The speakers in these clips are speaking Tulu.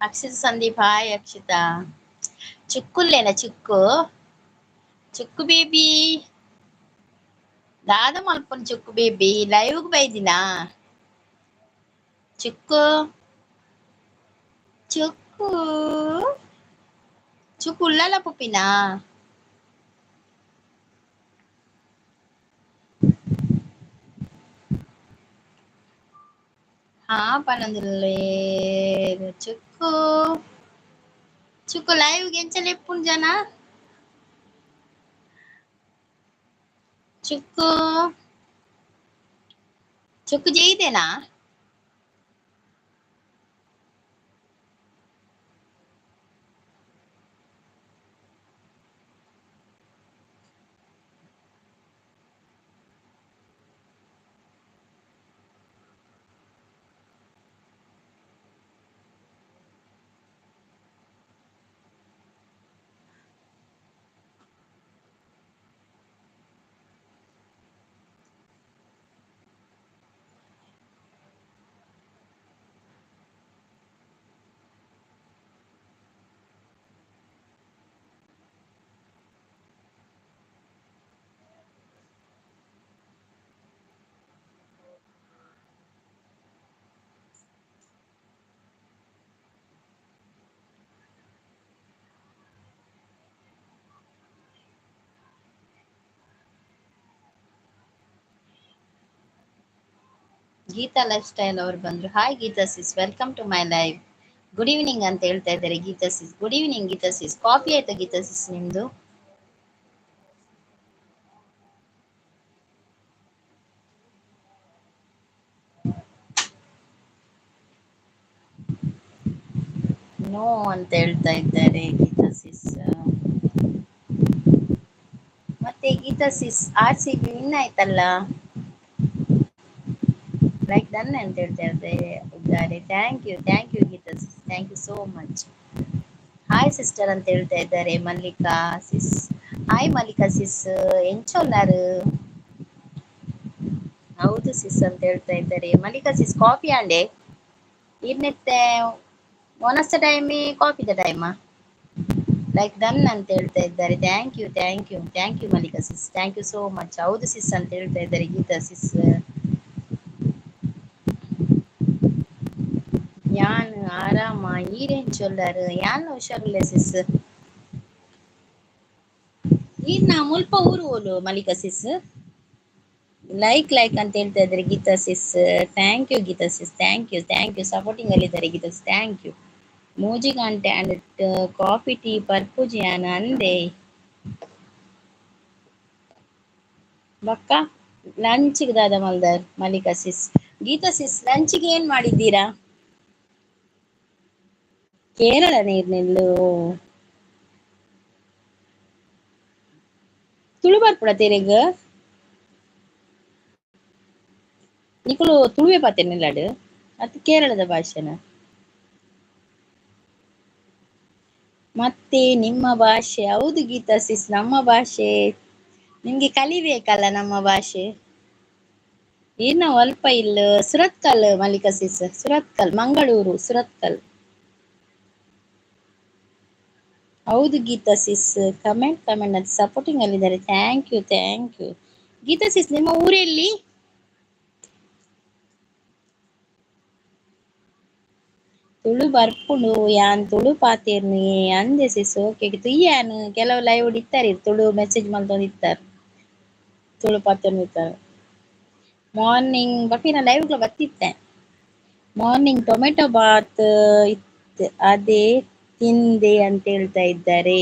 ಅಕ್ಷಿತ ಸಂದೀಪ್, ಹಾಯ್ ಅಕ್ಷಿತಾ. ಚಿಕ್ಕುಲ್ಲೇನ ಚಿಕ್ಕು? ಚಿಕ್ಕು ಬೇಬಿ ದಾದ ಮಲ್ಪನ್ ಚಿಕ್ಕು ಬೇಬಿ ಲೈವ್ಗೆ ಬೈದಿನಾ? ಚಿಕ್ಕು ಚಿಕ್ಕು ಚಿಕ್ಕು ಉಳ್ಳಾಲ ಪುಪ್ಪಿನಾ? ಹಾ ಪನೊಂದುಲ್ಲೆ ಚಿಕ್ಕು. ಚಿಕ್ಕು ಲೈವ್ಗೆ ಎಂಚ ಲೆಪ್ಪುಂಡು ಜನ? ಚಿಕ್ಕು ಚಿಕ್ಕು ಜೈದೇನಾ? ಗೀತಾ ಲೈಫ್ ಸ್ಟೈಲ್ ಅವರು ಬಂದ್ರು. Hi Geetha sis, welcome to my live. Good evening ಅಂತ ಹೇಳ್ತಾ ಇದ್ದಾರೆ Geetha sis. Good evening Geetha sis. Coffee ಆಯ್ತಾ ಗೀತಾ ಸಿಸ್ ನಿಮ್ದು? ನೋ ಅಂತ ಹೇಳ್ತಾ ಇದ್ದಾರೆ ಗೀತಾ ಸಿಸ್. ಮತ್ತೆ Geetha sis, R C B win ಆಯ್ತಲ್ಲ, ಲೈಕ್ ಡನ್ ಅಂತ ಹೇಳ್ತಾ ಇದ್ದಾರೆ. Thank you, thank you Geetha sis, thank you so much. Hi sister ಅಂತ ಹೇಳ್ತಾ ಇದ್ದಾರೆ Mallika sis. Hi Mallika sis, ಎಂಚೊಲ್ಲಾರು? ಹೌದು ಸಿಸ್ ಅಂತ ಹೇಳ್ತಾ ಇದ್ದಾರೆ ಮಲ್ಲಿಕಾ ಸಿಸ್. ಕಾಫಿ ಆಂಡೆ ಇರ್ನೆತ್ತೆ ಒನಸ್ತ ಟೈಮಿ ಕಾಫಿದ ಟೈಮಾ? ಲೈಕ್ ಡನ್ ಅಂತ ಹೇಳ್ತಾ ಇದ್ದಾರೆ. Thank you, thank you, thank you Mallika sis, thank you so much. ಹೌದು ಸಿಸ್ ಅಂತ ಹೇಳ್ತಾ ಇದ್ದಾರೆ ಗೀತಾ ಸಿಸ್. ಯಾನ್ ಆರಾಮ ಈರೇನ್ ಚೊಲ್ಲಾರು? ಯಾನ್ ಹುಷಾರಿಲ್ಲ ಸಿಸ್. ಈರ್ನ ಮುಲ್ಪ ಊರು ಓಲು ಮಲ್ಲಿಕಾ ಸಿಸ್? ಲೈಕ್ ಲೈಕ್ ಅಂತ ಹೇಳ್ತಾ ಇದ್ದಾರೆ Geetha sis. Thank you Geetha sis, thank you, thank you. Supporting ಅಲ್ಲಿದ್ದಾರೆ Gita Sis, thank you. ಮೂಜಿ ಗಂಟೆ ಅಂಡ್ ಕಾಫಿ ಟೀ ಪರ್ಪುಜಿ ಯಾನ್ ಅಂದೆ. ಬಕ್ಕ ಲಂಚ್ಗೆ ದಾದ ಮಲ್ದಾರ್ ಮಲ್ಲಿಕಾ ಸಿಸ್? ಗೀತಾ ಸಿಸ್ ಲಂಚ್ಗೆ ಏನ್ ಮಾಡಿದ್ದೀರಾ? ಕೇರಳ ನೀರ್ನೆಲ್ಲು ತುಳು ಬರ್ಪುಡ ತೇರೆಗ್? ನಿಕುಲು ತುಳುವೆ ಪಾತೆರ್ನಿಲ್ಲಾಡ್ ಅತ್ ಕೇರಳದ ಭಾಷೆನ? ಮತ್ತೆ ನಿಮ್ಮ ಭಾಷೆ? ಹೌದು ಗೀತಾ ಸಿಸ್, ನಮ್ಮ ಭಾಷೆ ನಿಮ್ಗೆ ಕಲಿಬೇಕಲ್ಲ ನಮ್ಮ ಭಾಷೆ. ಇನ್ನ ಅಲ್ಪ ಇಲ್ಲ ಸುರತ್ಕಲ್ ಮಲ್ಲಿಕಾ ಸಿಸ್, ಸುರತ್ಕಲ್, ಮಂಗಳೂರು ಸುರತ್ಕಲ್. ಹೌದು ಗೀತಾ ಸಿಸ್, ಕಮೆಂಟ್ ಕಮೆಂಟ್ ಅಂತ ಸಪೋರ್ಟಿಂಗ್ ಅಲ್ಲಿದ್ದಾರೆ. Thank you, thank you Geetha sis. ನಿಮ್ಮ ಊರೆಲ್ಲಿ? ತುಳು ಬರ್ಪುಂಡು ಯಾನ್ ತುಳು ಪಾತೆರ್ನಿ ಅಂದೆ ಸಿಸ್. ಓಕೆ ತುಯ್ಯಾನ್ ಕೆಲವು ಲೈವ್ ಇತ್ತಾರೆ ತುಳು ಮೆಸೇಜ್ ಮಲ್ತೊಂದು ಇತ್ತಾರೆ ತುಳು ಪಾತೆರ್ನು ಇತ್ತಾರೆ. ಮಾರ್ನಿಂಗ್ ಬಟ್ ನಾ ಲೈವ್ ಬತ್ತಿತ್ತೆ. ಮಾರ್ನಿಂಗ್ ಟೊಮೆಟೊ ಬಾತ್ ಇತ್ತು, ಅದೇ ತಿಂದೆ ಅಂತ ಹೇಳ್ತಾ ಇದ್ದಾರೆ.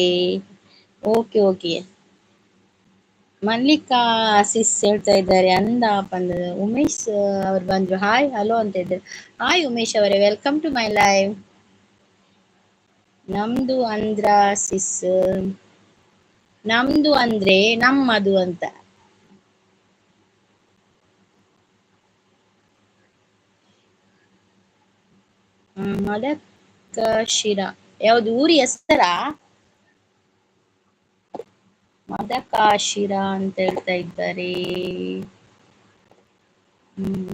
ಓಕೆ ಓಕೆ ಮಲ್ಲಿಕಾ ಸಿಸ್ ಹೇಳ್ತಾ ಇದ್ದಾರೆ ಅಂದ ಬಂದ. ಉಮೇಶ್ ಅವ್ರು ಬಂದ್ರು, ಹಾಯ್ ಹಲೋ ಅಂತ ಇದ್ದಾರೆ. ಹಾಯ್ ಉಮೇಶ್ ಅವರೇ, welcome to my live. ನಮ್ದು ಅಂದ್ರ ಸಿಸ್, ನಮ್ದು ಅಂದ್ರೆ ನಮ್ಮದು ಅಂತ. ಮದಕಶಿರ ಯಾವ್ದು ಊರಿ ಹೆಸರಾ? ಮದಕಾಶಿರ ಅಂತ ಹೇಳ್ತಾ ಇದ್ದಾರೆ.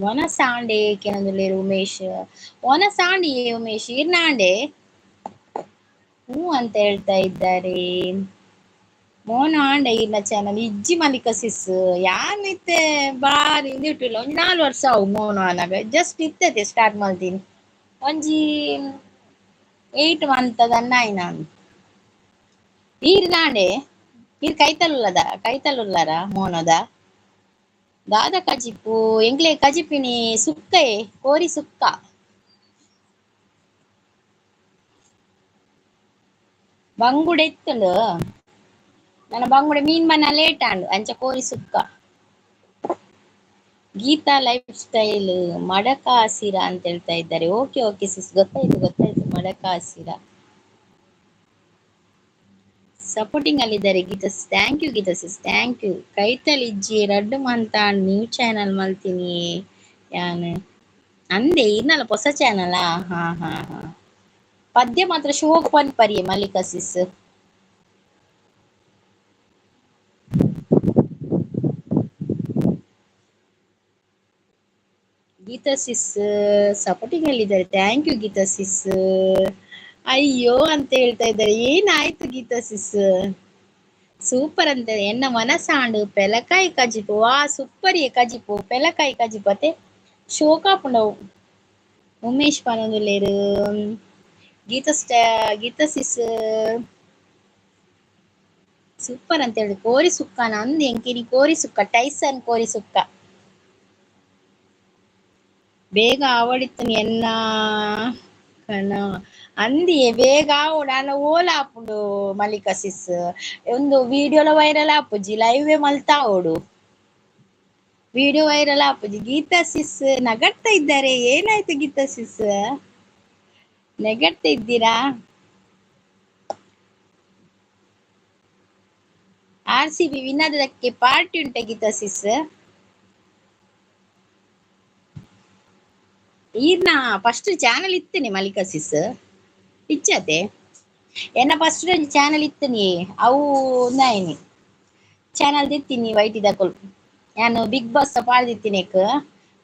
ವನಸಾಂಡೆ ಕೆನೊಂದುಲ್ಲೆರ್ ಉಮೇಶ್. ವನಸಾಂಡಿ ಉಮೇಶ್ ಇರ್ನಾಂಡೆ ಹ್ಞೂ ಅಂತ ಹೇಳ್ತಾ ಇದ್ದಾರೆ. ಮೋನ ಆಂಡ ಈರ್ನ ಚಾನಲ್ ಇಜ್ಜಿ ಮಲಿಕ ಸಿಸ್ ಯಾನ್ ಇತ್ತೆ ಬಾರಿ ಇಂದಿಟ್ಟಿಲ್ಲ ಒಂಜಿ 4 ವರ್ಷ ಅವು ಮೋನ ಆನಗ ಜಸ್ಟ್ ಇತ್ತತೆ ಸ್ಟಾರ್ಟ್ ಮಲ್ತೀನಿ ಒಂಜಿ 8 ಮಂತ್ ಅದನ್ನ ಆಯ್ನ ಈರ್ ನಾಂಡೆ ಈರ್ ಕೈತಲುಲ್ಲದ ಕೈತಲುಲ್ಲಾರ ಮೋನದ ದಾದ ಕಜಿಪು ಎಂಕ್ಲೆ ಕಜಿಪಿನಿ ಸುಕ್ಕಯೆ ಕೋರಿ ಸುಕ್ಕ. ಬಂಗುಡೆ ಇತ್ತುಂಡು ನನ್ನ ಬಂಗುಡೆ ಮೀನ್ ಬನ್ನ ಲೇಟ್ ಆಂಡು ಅಂಚ ಕೋರಿ ಸುಕ್ಕ. ಗೀತಾ ಲೈಫ್ ಸ್ಟೈಲ್ ಮಡಕಾಸಿರ ಅಂತ ಹೇಳ್ತಾ ಇದ್ದಾರೆ. ಓಕೆ ಓಕೆ ಸಿಸ್, ಗೊತ್ತಾಯ್ತು ಗೊತ್ತಾಯ್ತು, ಮಡಕಾಸಿರ supporting ಅಲ್ಲಿದ್ದಾರೆ Geetha. Thank you Geetha sis, thank you. ಕೈತಲ್ ಇಜ್ಜಿ ರಡ್ಡು ಮಂತ ನ್ಯೂ ಚಾನಲ್ ಮಲ್ತೀನಿ ಯಾನ್ ಅಂದೆ ಇನ್ನಲ್ಲ ಹೊಸ ಚಾನಲ್. ಹಾ ಹಾ ಹಾ ಪದ್ಯ ಮಾತ್ರ ಶೋಕ್ ಪನ್ಪರಿಯೆ Mallika sis. Geetha sis supporting ಅಲ್ಲಿದ್ದಾರೆ. Thank you Geetha sis. ಅಯ್ಯೋ ಅಂತ ಹೇಳ್ತಾ ಇದ್ದಾರೆ. ಏನಾಯ್ತು ಗೀತಾ ಸಿಸ್? ಸೂಪರ್ ಅಂತ ಎನ್ನ ಮನಸಾಂಡು ಪೆಲಕಾಯಿ ಕಜಿಪು. ವಾ ಸೂಪರ್ ಕಜಿಪು, ಪೆಲಕಾಯಿ ಕಜಿಪು ಅತ್ತೆ ಶೋಕಾಪುಂಡವು. ಉಮೇಶ್ ಪನೊಂದುಲ್ಲೇರು. ಗೀತಾ ಗೀತಾ ಸಿಸ್ ಸೂಪರ್ ಅಂತ ಹೇಳಿ ಕೋರಿ ಸುಕ್ಕನ ಅಂದ್ ಎಂಕಿನಿ ಕೋರಿ ಸುಕ್ಕ, ಟೈಸನ್ ಕೋರಿ ಸುಕ್ಕ. ಬೇಗ ಆವಡಿತ್ತನು ಎನ್ನ ಕಣ ಅಂದಿಯೇ ಬೇಗ ಆವೊಡು ಆಂಡ ಓಲ ಆಪುಂಡು ಮಲ್ಲಿಕಾ ಸಿಸ್. ಒಂದು ವಿಡಿಯೋಲ ವೈರಲ್ ಆಪುಜಿ, ಲೈವ್ ಮಲ್ತಾವೊಡು ವಿಡಿಯೋ ವೈರಲ್ ಆಪುಜಿ. ಗೀತಾ ಸಿಸ್ ನಗಡ್ತಾ ಇದ್ದಾರೆ. ಏನಾಯ್ತು ಗೀತಾ ಸಿಸ್, ನೆಗಡ್ತಾ ಇದ್ದೀರಾ? ಆರ್ ಸಿ ಬಿ ವಿನ್ ಆದದಕ್ಕೆ ಪಾರ್ಟಿ ಉಂಟ ಗೀತಾ ಸಿಸ್? ಈರ್ನ ಫಸ್ಟ್ ಚಾನಲ್ ಇತ್ತನೆ ಮಲ್ಲಿಕಾ ಸಿಸ್ ಇಚ್ಚತೆ ಎನ್ನ ಫಸ್ಟ್ ಚಾನಲ್ ಇತ್ತನಿ ಅವು ನಾಯಿನಿ ಚಾನಲ್ ದೆತ್ತೀನಿ ವೈಟಿ ದಕುಲ್. ಯಾನು ಬಿಗ್ ಬಾಸ್ ಪಾಡ್ದಿತ್ತಿನೇಕ್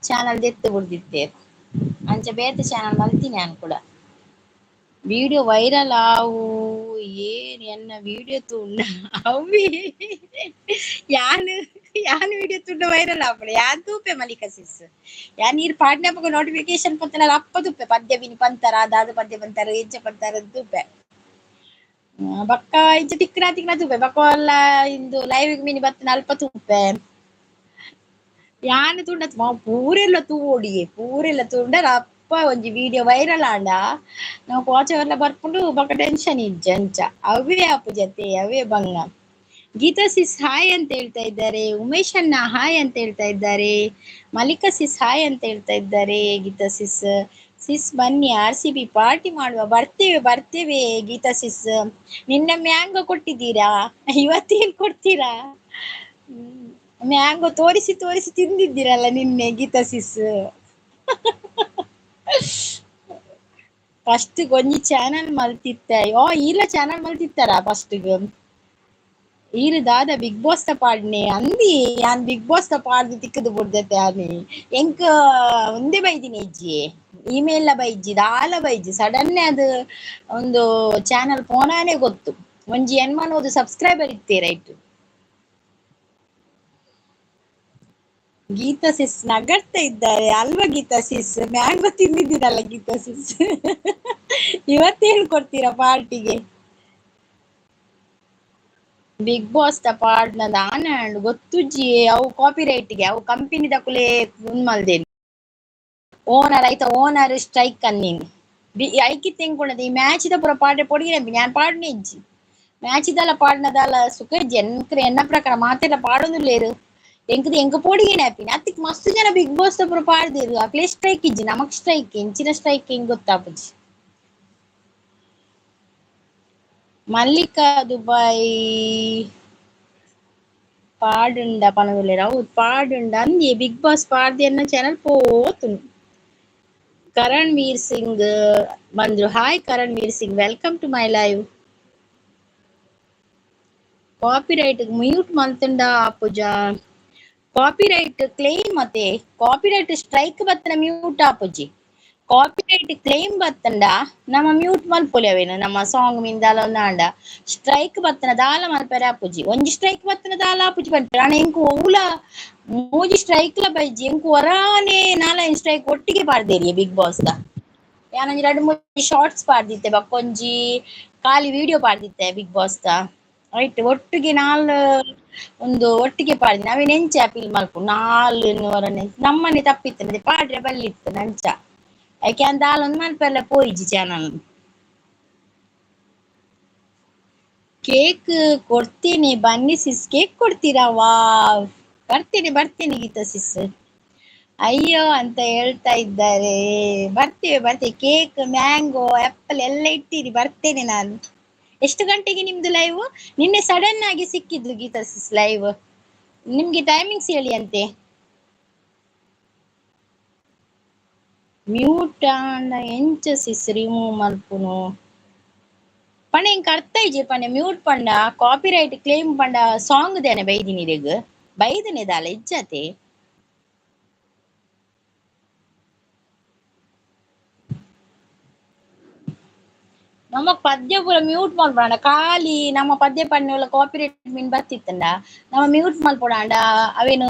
ಚಾನಲ್ ದೆತ್ತು ಬಿಡ್ದಿತ್ತೆ ಅಂಚ ಬೇತೆ ಚಾನಲ್ ಮಲ್ತೀನಿ ಯಾನ್ ಕೂಡ. ವಿಡಿಯೋ ವೈರಲ್ ಆವು ಏನ್ ಎನ್ನ ವಿಡಿಯೋ ತೂಂಡ ಅವ್ವಿ ಯಾನ್ ಯಾನ್ ವಿಡಿಯೋ ತೂಂಡ ವೈರಲ್ ಆಪುಂಡು. ಯಾನ್ ತೂಪೆ ಮಲ್ಲಿಕಾ ಸಿಸ್, ಯಾನ್ ನೀರ್ ಪಾಡ್ನಪಗ ನೋಟಿಫಿಕೇಶನ್ ಪತ್ತನಲ್ಲ ಅಪ್ಪ ತೂಪೆ ಪದ್ಯ ಬಿನಿ ಪಂತಾರ ದಾದ ಪದ್ಯ ಪಂತಾರ ಎಂಚ ಪಂತಾರ ತೂಪೆ. ಬಕ್ಕ ಇಂಚ ತಿಕ್ಕನ ತಿಕ್ಕನ ತೂಪೆ ಬಕ್ಕ ಎಲ್ಲ ಇಂದು ಲೈವ್ ಮಿನಿ ಬತ್ತನ ಅಲ್ಪ ತೂಪೆ. ಯಾನ್ ತೂಂಡ ಪೂರೆಲ್ಲ ತೂವೊಡಿಯೆ ಪೂರೆಲ್ಲ ತೂಂಡ ಅಪ್ಪ ಒಂಜಿ ವಿಡಿಯೋ ವೈರಲ್ ಆಂಡ ನಾವು ಕೋಚವೆಲ್ಲ ಬರ್ಪುಂಡು ಬೊಕ ಟೆನ್ಷನ್ ಇಜ್ಜಿ ಅಂಚ ಅವೇ ಆಪುಜತೆ ಅವೇ ಬಂಗ. ಗೀತಾ ಸಿಸ್ ಹಾಯ್ ಅಂತ ಹೇಳ್ತಾ ಇದ್ದಾರೆ. ಉಮೇಶ್ ಅಣ್ಣ ಹಾಯ್ ಅಂತ ಹೇಳ್ತಾ ಇದ್ದಾರೆ. ಮಲ್ಲಿಕಾ ಸಿಸ್ ಹಾಯ್ ಅಂತ ಹೇಳ್ತಾ ಇದ್ದಾರೆ. ಗೀತಾ ಸಿಸ್ ಸಿಸ್ ಬನ್ನಿ ಆರ್ ಸಿ ಬಿ ಪಾರ್ಟಿ ಮಾಡುವ. ಬರ್ತೇವೆ ಬರ್ತೇವೆ ಗೀತಾ ಸಿಸ್. ನಿನ್ನೆ ಮ್ಯಾಂಗೋ ಕೊಟ್ಟಿದ್ದೀರಾ, ಇವತ್ತೇನ್ ಕೊಡ್ತೀರಾ? ಮ್ಯಾಂಗೋ ತೋರಿಸಿ ತೋರಿಸಿ ತಿಂದಿದ್ದೀರಲ್ಲ ನಿನ್ನೆ ಗೀತಾ ಸಿಸ್. ಫಸ್ಟ್ ಒಂಜಿ ಚಾನಲ್ ಮಲ್ತಿತ್ತ. ಓ ಈಲ ಚಾನಲ್ ಮಲ್ತಿತ್ತಾರ ಫಸ್ಟ್ ಈರು ದಾದ ಬಿಗ್ ಬಾಸ್ ದ ಪಾಡ್ನೆ ಅಂದಿ. ಯಾನ್ ಬಿಗ್ ಬಾಸ್ ದ ಪಾಡ್ದು ತಿಕ್ಕದು ಬುಡ್ದತೆ ಆನಿ ಎಂಕ್ ಒಂದೇ ಬೈದಿನಿ ಇಜ್ಜಿ, ಇಮೇಲ್ ಲ ಬೈಜಿ ದಾಲ ಬೈಜಿ. ಸಡನ್ ಅದು ಒಂದು ಚಾನಲ್ ಪೋನಾನೆ ಗೊತ್ತು. ಒಂಜಿ ಎನ್ಮನೋದು ಸಬ್ಸ್ಕ್ರೈಬರ್ ಇತ್ತೇ ರೈಟ್. ಗೀತಾ ಸಿಸ್ ನಗಡ್ತಾ ಇದ್ದಾರೆ ಅಲ್ವಾ ಗೀತಾ ಸಿಸ್? ಮ್ಯಾಂಗೋ ತಿಂದಿದ್ದೀರಲ್ಲ ಗೀತಾ ಸಿಸ್, ಇವತ್ತೇನು ಕೊಡ್ತೀರಾ ಪಾರ್ಟಿಗೆ? ಬಿಗ್ ಬಾಸ್ ದ ಪಾಡ್ನ ದಾನ ಗೊತ್ತುಜ್ಜಿ ಅವು ಕಾಪಿ ರೈಟ್ಗೆ ಅವು ಕಂಪನಿ ದಕುಲೆ ಮಲ್ದೇನಿ ಓನರ್ ಐತ ಓನರ್ ಸ್ಟ್ರೈಕ್ ಅನ್ನಿನಿ ಐಕಿತ್ ಎಂಕುಂಡದ ಈ ಮ್ಯಾಚ್ ದ ಪೂರ ಪಾಡ್ರೆ ಪೊಡಿಗೆ ಯಾನ್ ಪಾಡ್ನೆ ಇಜ್ಜಿ. ಮ್ಯಾಚ್ ದಲ ಪಾಡ್ನದಾಲ ಸುಖ ಇಜ್ಜಿ ಎನ್ಕ್ರೆ ಎನ್ನ ಪ್ರಕಾರ ಮಾತೆಲ್ಲ ಪಾಡೊಂದುಲ್ಲೇರು ಎಂಕುದು ಎಂಕ ಪೊಡಿಗೆನೆ ಆಪಿನಿ ಅತ್ತಿಕ್ ಮಸ್ತ್ ಜನ ಬಿಗ್ ಬಾಸ್ ದ ಪೂರ ಪಾಡ್ದೇರು. ಅಕ್ಲೆ ಸ್ಟ್ರೈಕ್ ಇಜ್ಜಿ, ನಮಕ್ ಸ್ಟ್ರೈಕ್ ಎಂಚಿನ ಸ್ಟ್ರೈಕ್ ಎಂಕ್ ಗೊತ್ತಾಪುಜಿ. ಮಲ್ಲಿಕಾ ದುಬೈ ಪಾಡುಂಡ ಪನೊಂದುಲ್ಲೆರ್ ಅವು ಪಾಡುಂಡ ಅಂದ್ಯೆ ಬಿಗ್ ಬಾಸ್ ಪಾಡ್ದಿ ಎನ್ನ ಚಾನಲ್ ಪೋತುಂಡು. ಕರಣ್ ವೀರ್ ಸಿಂಗ್ ಬಂದ್ರು. Hi Karan Veer Singh, welcome to my live. Copyright mute ಮಲ್ತುಂಡ ಆಪುಜ? Copyright claim ಮತ್ತೆ ಕಾಪಿರೈಟ್ ಸ್ಟ್ರೈಕ್ ಬತ್ತನ ಮ್ಯೂಟ್ ಆಪುಜಿ. ಕಾಪಿರೈಟ್ ಕ್ಲೇಮ್ ಬತ್ತಂಡ ನಮ್ಮ ಮ್ಯೂಟ್ ಮಲ್ಪೊಲಿ ಅವೇನು ನಮ್ಮ ಸಾಂಗ್ ಮಿಂದಾಲ ಒಂದಾಂಡ ಸ್ಟ್ರೈಕ್ ಬತ್ತನ ದಾಲ ಮಲ್ಪೆರೆ ಆಪುಜಿ. ಒಂಜಿ ಸ್ಟ್ರೈಕ್ ಬತ್ತನ ದಾಲ ಆಪುಜಿ ಪನ್ಪೆರ್. ಆಂಡ ಎಂಕ್ ಒವ್ಲ ಮೂಜಿ ಸ್ಟ್ರೈಕ್ ಲ ಬೈಜಿ. ಎಂಕ್ ಒರಾನೆ ನಾಲೈನ್ ಸ್ಟ್ರೈಕ್ ಒಟ್ಟಿಗೆ ಪಾಡ್ದೇರಿಯೆ ಬಿಗ್ ಬಾಸ್ ದ. ಯಾನೊಂಜಿ ರಡ್ಡ್ ಮೂಜಿ ಶಾರ್ಟ್ಸ್ ಪಾಡ್ದಿತ್ತೆ, ಬಕ್ಕೊಂಜಿ ಖಾಲಿ ವಿಡಿಯೋ ಪಾಡ್ದಿತ್ತೆ ಬಿಗ್ ಬಾಸ್ ದ. ರೈಟ್ ಒಟ್ಟಿಗೆ ನಾಲ್ ಒಂದು ಒಟ್ಟಿಗೆ ಪಾಡ್ದಿ ಅವೇನ್ ಎಂಚ ಅಪೀಲ್ ಮಲ್ಪು ನಾಲ್ ನಮ್ಮನೆ ತಪ್ಪಿತ್ತು ಪಾಡ್ರೆ ಬಲ್ಲಿತ್ತು ನಂಚ. ಐಕೆ ದಾಲ ಒಂದ್ ಮಲ್ಪೆಲ್ಲ ಪೋಯಿಜಿ ಚಾನಲ್. ಕೇಕ್ ಕೊಡ್ತೀನಿ ಬನ್ನಿ ಸಿಸ್. ಕೇಕ್ ಕೊಡ್ತೀರಾ? ವಾವ್, ಬರ್ತೀನಿ ಬರ್ತೀನಿ ಗೀತಾ ಸಿಸ್. ಅಯ್ಯೋ ಅಂತ ಹೇಳ್ತಾ ಇದ್ದಾರೆ. ಬರ್ತೀವಿ ಬರ್ತೀವಿ. ಕೇಕ್, ಮ್ಯಾಂಗೋ, ಆ್ಯಪಲ್ ಎಲ್ಲ ಇಟ್ಟಿರಿ, ಬರ್ತೇನೆ ನಾನು. ಎಷ್ಟು ಗಂಟೆಗೆ ನಿಮ್ದು ಲೈವ್? ನಿನ್ನೆ ಸಡನ್ ಆಗಿ ಸಿಕ್ಕಿದ್ದು ಗೀತಾ ಸಿಸ್ ಲೈವ್. ನಿಮ್ಗೆ ಟೈಮಿಂಗ್ಸ್ ಹೇಳಿ ಅಂತೆ. ಮ್ಯೂಟ್ ಆಂಡ ಎಂಚ ಸಿಸ್ ರಿಮೂವ್ ಮಲ್ಪುನು ಪಂಡ ಎಂಕ್ ಅರ್ಥ ಇಜ್ಜಿ ಪಂಡ. ಮ್ಯೂಟ್ ಪಂಡ ಕಾಪಿರೈಟ್ ಕ್ಲೇಮ್ ಪಂಡ ಸಾಂಗ್ ದೇನೆ ಬೈದಿನಿ ಇರೆಗ್ ಬೈದನೆ ದಾಲ ಇಜ್ಜತೆ. ನಮ್ಮ ಪದ್ಯ ಪೂರ ಮ್ಯೂಟ್ ಮಲ್ಪೊಡಾಂಡ ಖಾಲಿ ನಮ್ಮ ಪದ್ಯ ಪಣ್ಣುಲ ಕಾಪಿರೈಟ್ ಮೀನ್ ಬತ್ತಿತ್ತಂಡ ನಮ್ಮ ಮ್ಯೂಟ್ ಮಲ್ಪೊಡಾಂಡ ಅವೇನು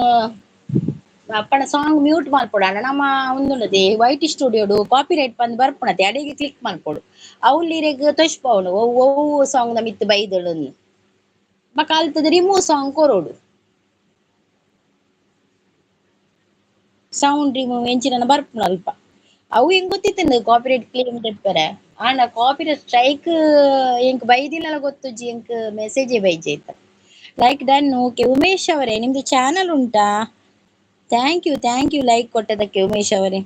ಪಂಡ ಸಾಂಗ್ ಮ್ಯೂಟ್ ಮಲ್ಪೊಡಾಂಡ ನಮ್ಮ ಉಂದುಂಡದೆ ವೈಟ್ ಸ್ಟುಡಿಯೋಡು ಕಾಪಿರೈಟ್ ಪಂದ್ ಬರ್ಪುಣತೆ ಅಡೆಗೆ ಕ್ಲಿಕ್ ಮಲ್ಪೊಡು. ಅವ್ಲು ಇರೆಗ್ ತೊಷ್ಪವನು ಒವು ಒವು ಸಾಂಗ್ ದ ಮಿತ್ತ್ ಬೈದಳು ಬೊಕ ಅಲ್ತದ ರಿಮೂವ್ ಸಾಂಗ್ ಕೊರೊಡು. ಸೌಂಡ್ ರಿಮೂವ್ ಎಂಚಿನ ಬರ್ಪುಂಡು ಅಲ್ಪ. ಅವು ಎಂಕ್ ಗೊತ್ತಿತ್ತಂದು ಕಾಪಿರೈಟ್ ಕ್ಲೇಮ್ ದೆಪ್ಪರೆ. ಆಂಡ ಕಾಪಿರೈಟ್ ಸ್ಟ್ರೈಕ್ ಎಂಕ್ ಬೈದಿಲ್ಲಲ ಗೊತ್ತುಜ್ಜಿ, ಎಂಕ್ ಮೆಸೇಜೇ ಬೈಜಿ ಐತ. Like done. Okay Umesh ಅವರೇ, ನಿಮ್ದು ಚಾನಲ್ ಉಂಟಾ? Thank you thank you like ಕೊಟ್ಟದಕ್ಕೆ Umesh ಅವರೇ.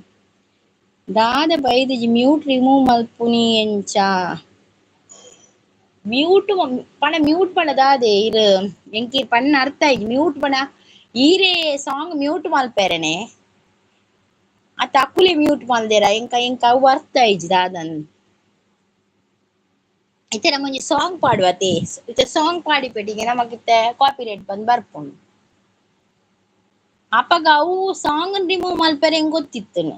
ದಾದ ಬೈದಿಜಿ ಮ್ಯೂಟ್ ರಿಮೂವ್ ಮಲ್ಪುನಿ ಎಂಚ? ಮ್ಯೂಟ್ ಪಣ ಮ್ಯೂಟ್ ಪಣ ದಾದೆ ಇರ್ ಎಂಕ್ ಪಣ್ಣ ಅರ್ಥ ಆಯ್ತು. ಮ್ಯೂಟ್ ಪಣ ಈರೇ ಸಾಂಗ್ ಮ್ಯೂಟ್ ಮಲ್ಪೆರೆನೆ ಅತ್ತ ಅಕುಲೆ ಮ್ಯೂಟ್ ಮಲ್ದೇರ? ಎಂಕ ಎಂಕ ಅವು ಅರ್ಥ ಆಯ್ಜಿ ದಾದನ್. ಇತ್ತೆ ನಮಗೊಂಜಿ ಸಾಂಗ್ ಪಾಡುವತೆ. ಇತ್ತೆ ಸಾಂಗ್ ಪಾಡಿ ಪೆಟ್ಟಿಗೆ ನಮಗಿತ್ತೆ ಕಾಪಿರೈಟ್ ಬಂದ್ ಬರ್ಪುಂಡು. ಅಪಗ ಅವು ಸಾಂಗ್ ರಿಮೂವ್ ಮಲ್ಪೆರೆ ಎಂಕ್ ಗೊತ್ತಿತ್ತುನು,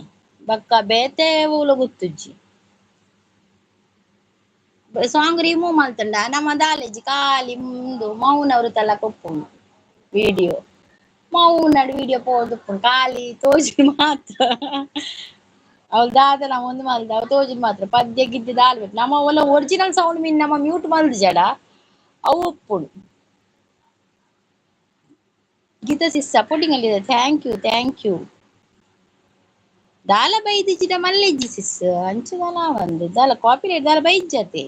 ಬೊಕ್ಕ ಬೇತೆ ಓಲ ಗೊತ್ತುಜ್ಜಿ. ಸಾಂಗ್ ರಿಮೂವ್ ಮಲ್ತುಂಡ ನಮ್ಮ ದಾಲೇಜಿ ಖಾಲಿ ಉಂದು ಮೌನ ವೃತಲ ಕೊಪ್ಪುಂಡು ವಿಡಿಯೋ. ಮೌನಡ್ ವಿಡಿಯೋ ಪೋದುಪ್ಪುಂಡು ಖಾಲಿ ತೋಜುನು ಮಾತ್ರ. ಅವ್ಲು ದಾದ ನಮ ಒಂದು ಮಲ್ದ ಅವು ತೋಜುನು ಮಾತ್ರ. ಪದ್ಯ ಗಿದ್ಯ ದಾಲ ಬೇಕು ನಮ್ಮ ಒಲ ಒರಿಜಿನಲ್ ಸೌಂಡ್ ಮೀನ್ ನಮ್ಮ ಮ್ಯೂಟ್ ಮಲ್ದಿಜಡ ಅವು ಉಪ್ಪುಂಡು. ಗೀತಾ ಸಿಸ್ ಸಪೋರ್ಟಿಂಗ್ ಅಲ್ಲಿ ಇದೆ. Thank you thank you. ದಾಲ ಬೈದಿಜಿಡ ಮಲ್ಲೆಜ್ಜಿ ಸಿಸ್ ಅಂಚ ದಾಲ ಒಂದು ದಾಲ ಕಾಪಿರೈಟ್ ದಾಲ ಬೈಜ್ಜತೆ.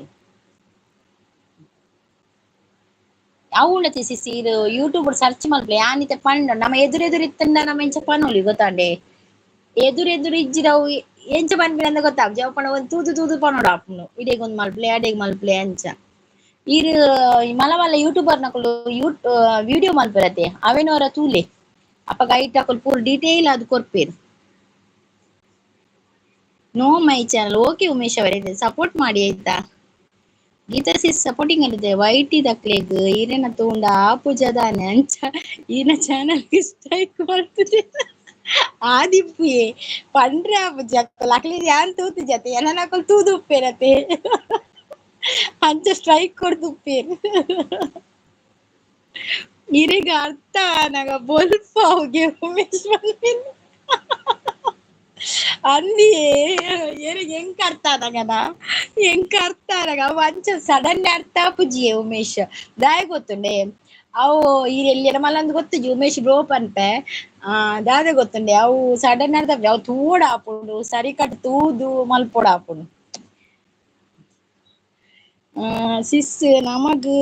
ಅವು ಉಂಡತೆ ಸಿಸ್ ಇರು ಯೂಟ್ಯೂಬ್ ಸರ್ಚ್ ಮಲ್ಪಲೆ ಯಾನಿತೆ ಪಂಡ ನಮ್ಮ ಎದುರು ಎದುರು ಇತ್ತಂಡ ನಮ್ಮ ಎಂಚ ಪನೊಲಿ ಗೊತ್ತಾಂಡೆ. ಎದುರು ಎದುರು ಇಜ್ಜಿಡ ಅವು ಎಂಚ ಪನ್ಪಿನ ಅಂತ ಗೊತ್ತಾಪುಜಿ. ಅವು ಪಂಡ ಒಂದು ತೂದು ತೂದು ಪನೊಡು ಆಪುಂಡು. ಇಡೆಗ್ ಒಂದ್ ಮಲ್ಪಲೆ ಅಡೆಗ್ ಮಲ್ಪಲೆ ಅಂಚ. ಇರು ಮಲ್ಲ ಮಲ್ಲ ಯೂಟ್ಯೂಬರ್ ನಕುಲು ವಿಡಿಯೋ ಮಲ್ಪೆರತೆ ಅವೇನವರ ತೂಲೆ ಅಪಗ ಐಟ್ ಅಕುಲು ಪೂರ ಡೀಟೇಲ್ ಅದು ಕೊರ್ಪೇರು. No my channel. Okay Umesh ಅವರೇ ಸಪೋರ್ಟ್ ಮಾಡಿ ಆಯ್ತಾ. ಗೀತಾ ಸಿಸ್ ಸಪೋರ್ಟಿಂಗ್ ಅಲ್ಲಿದೆ. ವೈಟ್ ದಕ್ಲೆಗ್ ಈರೆನ ತೂಂಡ ಆಪುಜದಾನೆ ಅಂಚ ಈನ ಚಾನಲ್ ಸ್ಟ್ರೈಕ್ ಮಲ್ಪುಜೆ ಆದಿಪ್ಪುಯೆ ಪಂಡ್ರೆ ಆಪುಜಿ ಅಕ್ಕಲ್ ಅಕ್ಲೆಗ್ ಯಾನ್ ತೂತುಜತೆ ಎನನ ಅಕುಲು ತೂದು ಉಪ್ಪೇರತೆ ಅಂಚ ಸ್ಟ್ರೈಕ್ ಕೊರ್ದು ಉಪ್ಪೇರು. ಇರೆಗ್ ಅರ್ಥ ಆನಗ ಬೊಲ್ಪ ಅವುಗೆ ಉಮೇಶ್ ಪನ್ಪಿನ ಅಂದಿಯೇ ಏರೆಗ್ ಎಂಕ್ ಅರ್ಥ ಆನಗನ ಎಂಕ್ ಅರ್ಥ ಆನಗ ಅವು ಅಂಚ ಸಡನ್ ಅರ್ಥ ಆಪುಜಿಯೇ ಉಮೇಶ್. ದಾಯೆ ಗೊತ್ತುಂಡೆ ಅವು ಈರ್ ಎಲ್ಲಿಯರ ಮಲ್ಲಂದ್ ಗೊತ್ತುಜಿ ಉಮೇಶ್ ಬ್ರೋ ಪನ್ಪೆ ದಾದ ಗೊತ್ತುಂಡೆ ಅವು ಸಡನ್ ಅರ್ಥ ಆಪುಜಿ. ಅವು ತೂವೊಡು ಆಪುಂಡು ಸರಿಕಟ್ ತೂದು ಮಲ್ಪೊಡು ಆಪುಂಡು. ಸಿಸ್ ನಮಗ್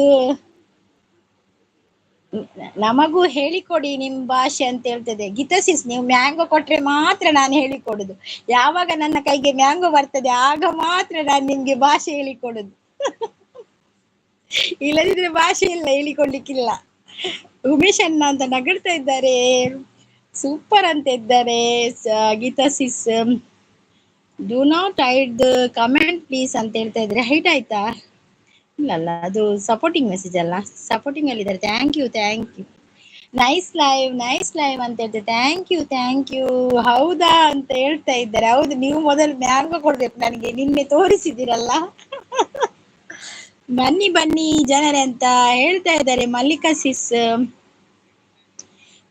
ನಮಗೂ ಹೇಳಿಕೊಡಿ ನಿಮ್ ಭಾಷೆ ಅಂತ ಹೇಳ್ತದೆ ಗೀತಾ ಸಿಸ್. ನೀವು ಮ್ಯಾಂಗೋ ಕೊಟ್ರೆ ಮಾತ್ರ ನಾನು ಹೇಳಿಕೊಡುದು. ಯಾವಾಗ ನನ್ನ ಕೈಗೆ ಮ್ಯಾಂಗೋ ಬರ್ತದೆ ಆಗ ಮಾತ್ರ ನಾನು ನಿಮ್ಗೆ ಭಾಷೆ ಹೇಳಿಕೊಡುದು. ಇಲ್ಲದಿದ್ರೆ ಭಾಷೆ ಇಲ್ಲ, ಹೇಳಿಕೊಡ್ಲಿಕ್ಕಿಲ್ಲ. ಉಮೇಶ್ ಅಣ್ಣ ಅಂತ ನಗಡ್ತಾ ಇದ್ದಾರೆ, ಸೂಪರ್ ಅಂತ ಇದ್ದಾರೆ. Geetha sis do not hide the comment please ಅಂತ ಹೇಳ್ತಾ ಇದ್ರೆ ಹೈಟ್ ಆಯ್ತಾ? ಇಲ್ಲ ಅಲ್ಲ, ಅದು ಸಪೋರ್ಟಿಂಗ್ ಮೆಸೇಜ್ ಅಲ್ಲ, ಸಪೋರ್ಟಿಂಗ್ ಅಲ್ಲಿ ಇದ್ದಾರೆ. Thank you thank you. Nice live, nice live ಅಂತ ಹೇಳ್ತೇವೆ. Thank you, thank you. ಹೌದಾ ಅಂತ ಹೇಳ್ತಾ ಇದ್ದಾರೆ. ಹೌದು, ನೀವು ಮೊದಲು ಮ್ಯಾಂಗೋ ಕೊಡ್ಬೇಕು ನನಗೆ, ನಿನ್ನೆ ತೋರಿಸಿದಿರಲ್ಲ. ಬನ್ನಿ ಬನ್ನಿ ಜನರೇ ಅಂತ ಹೇಳ್ತಾ ಇದ್ದಾರೆ. Mallika sis,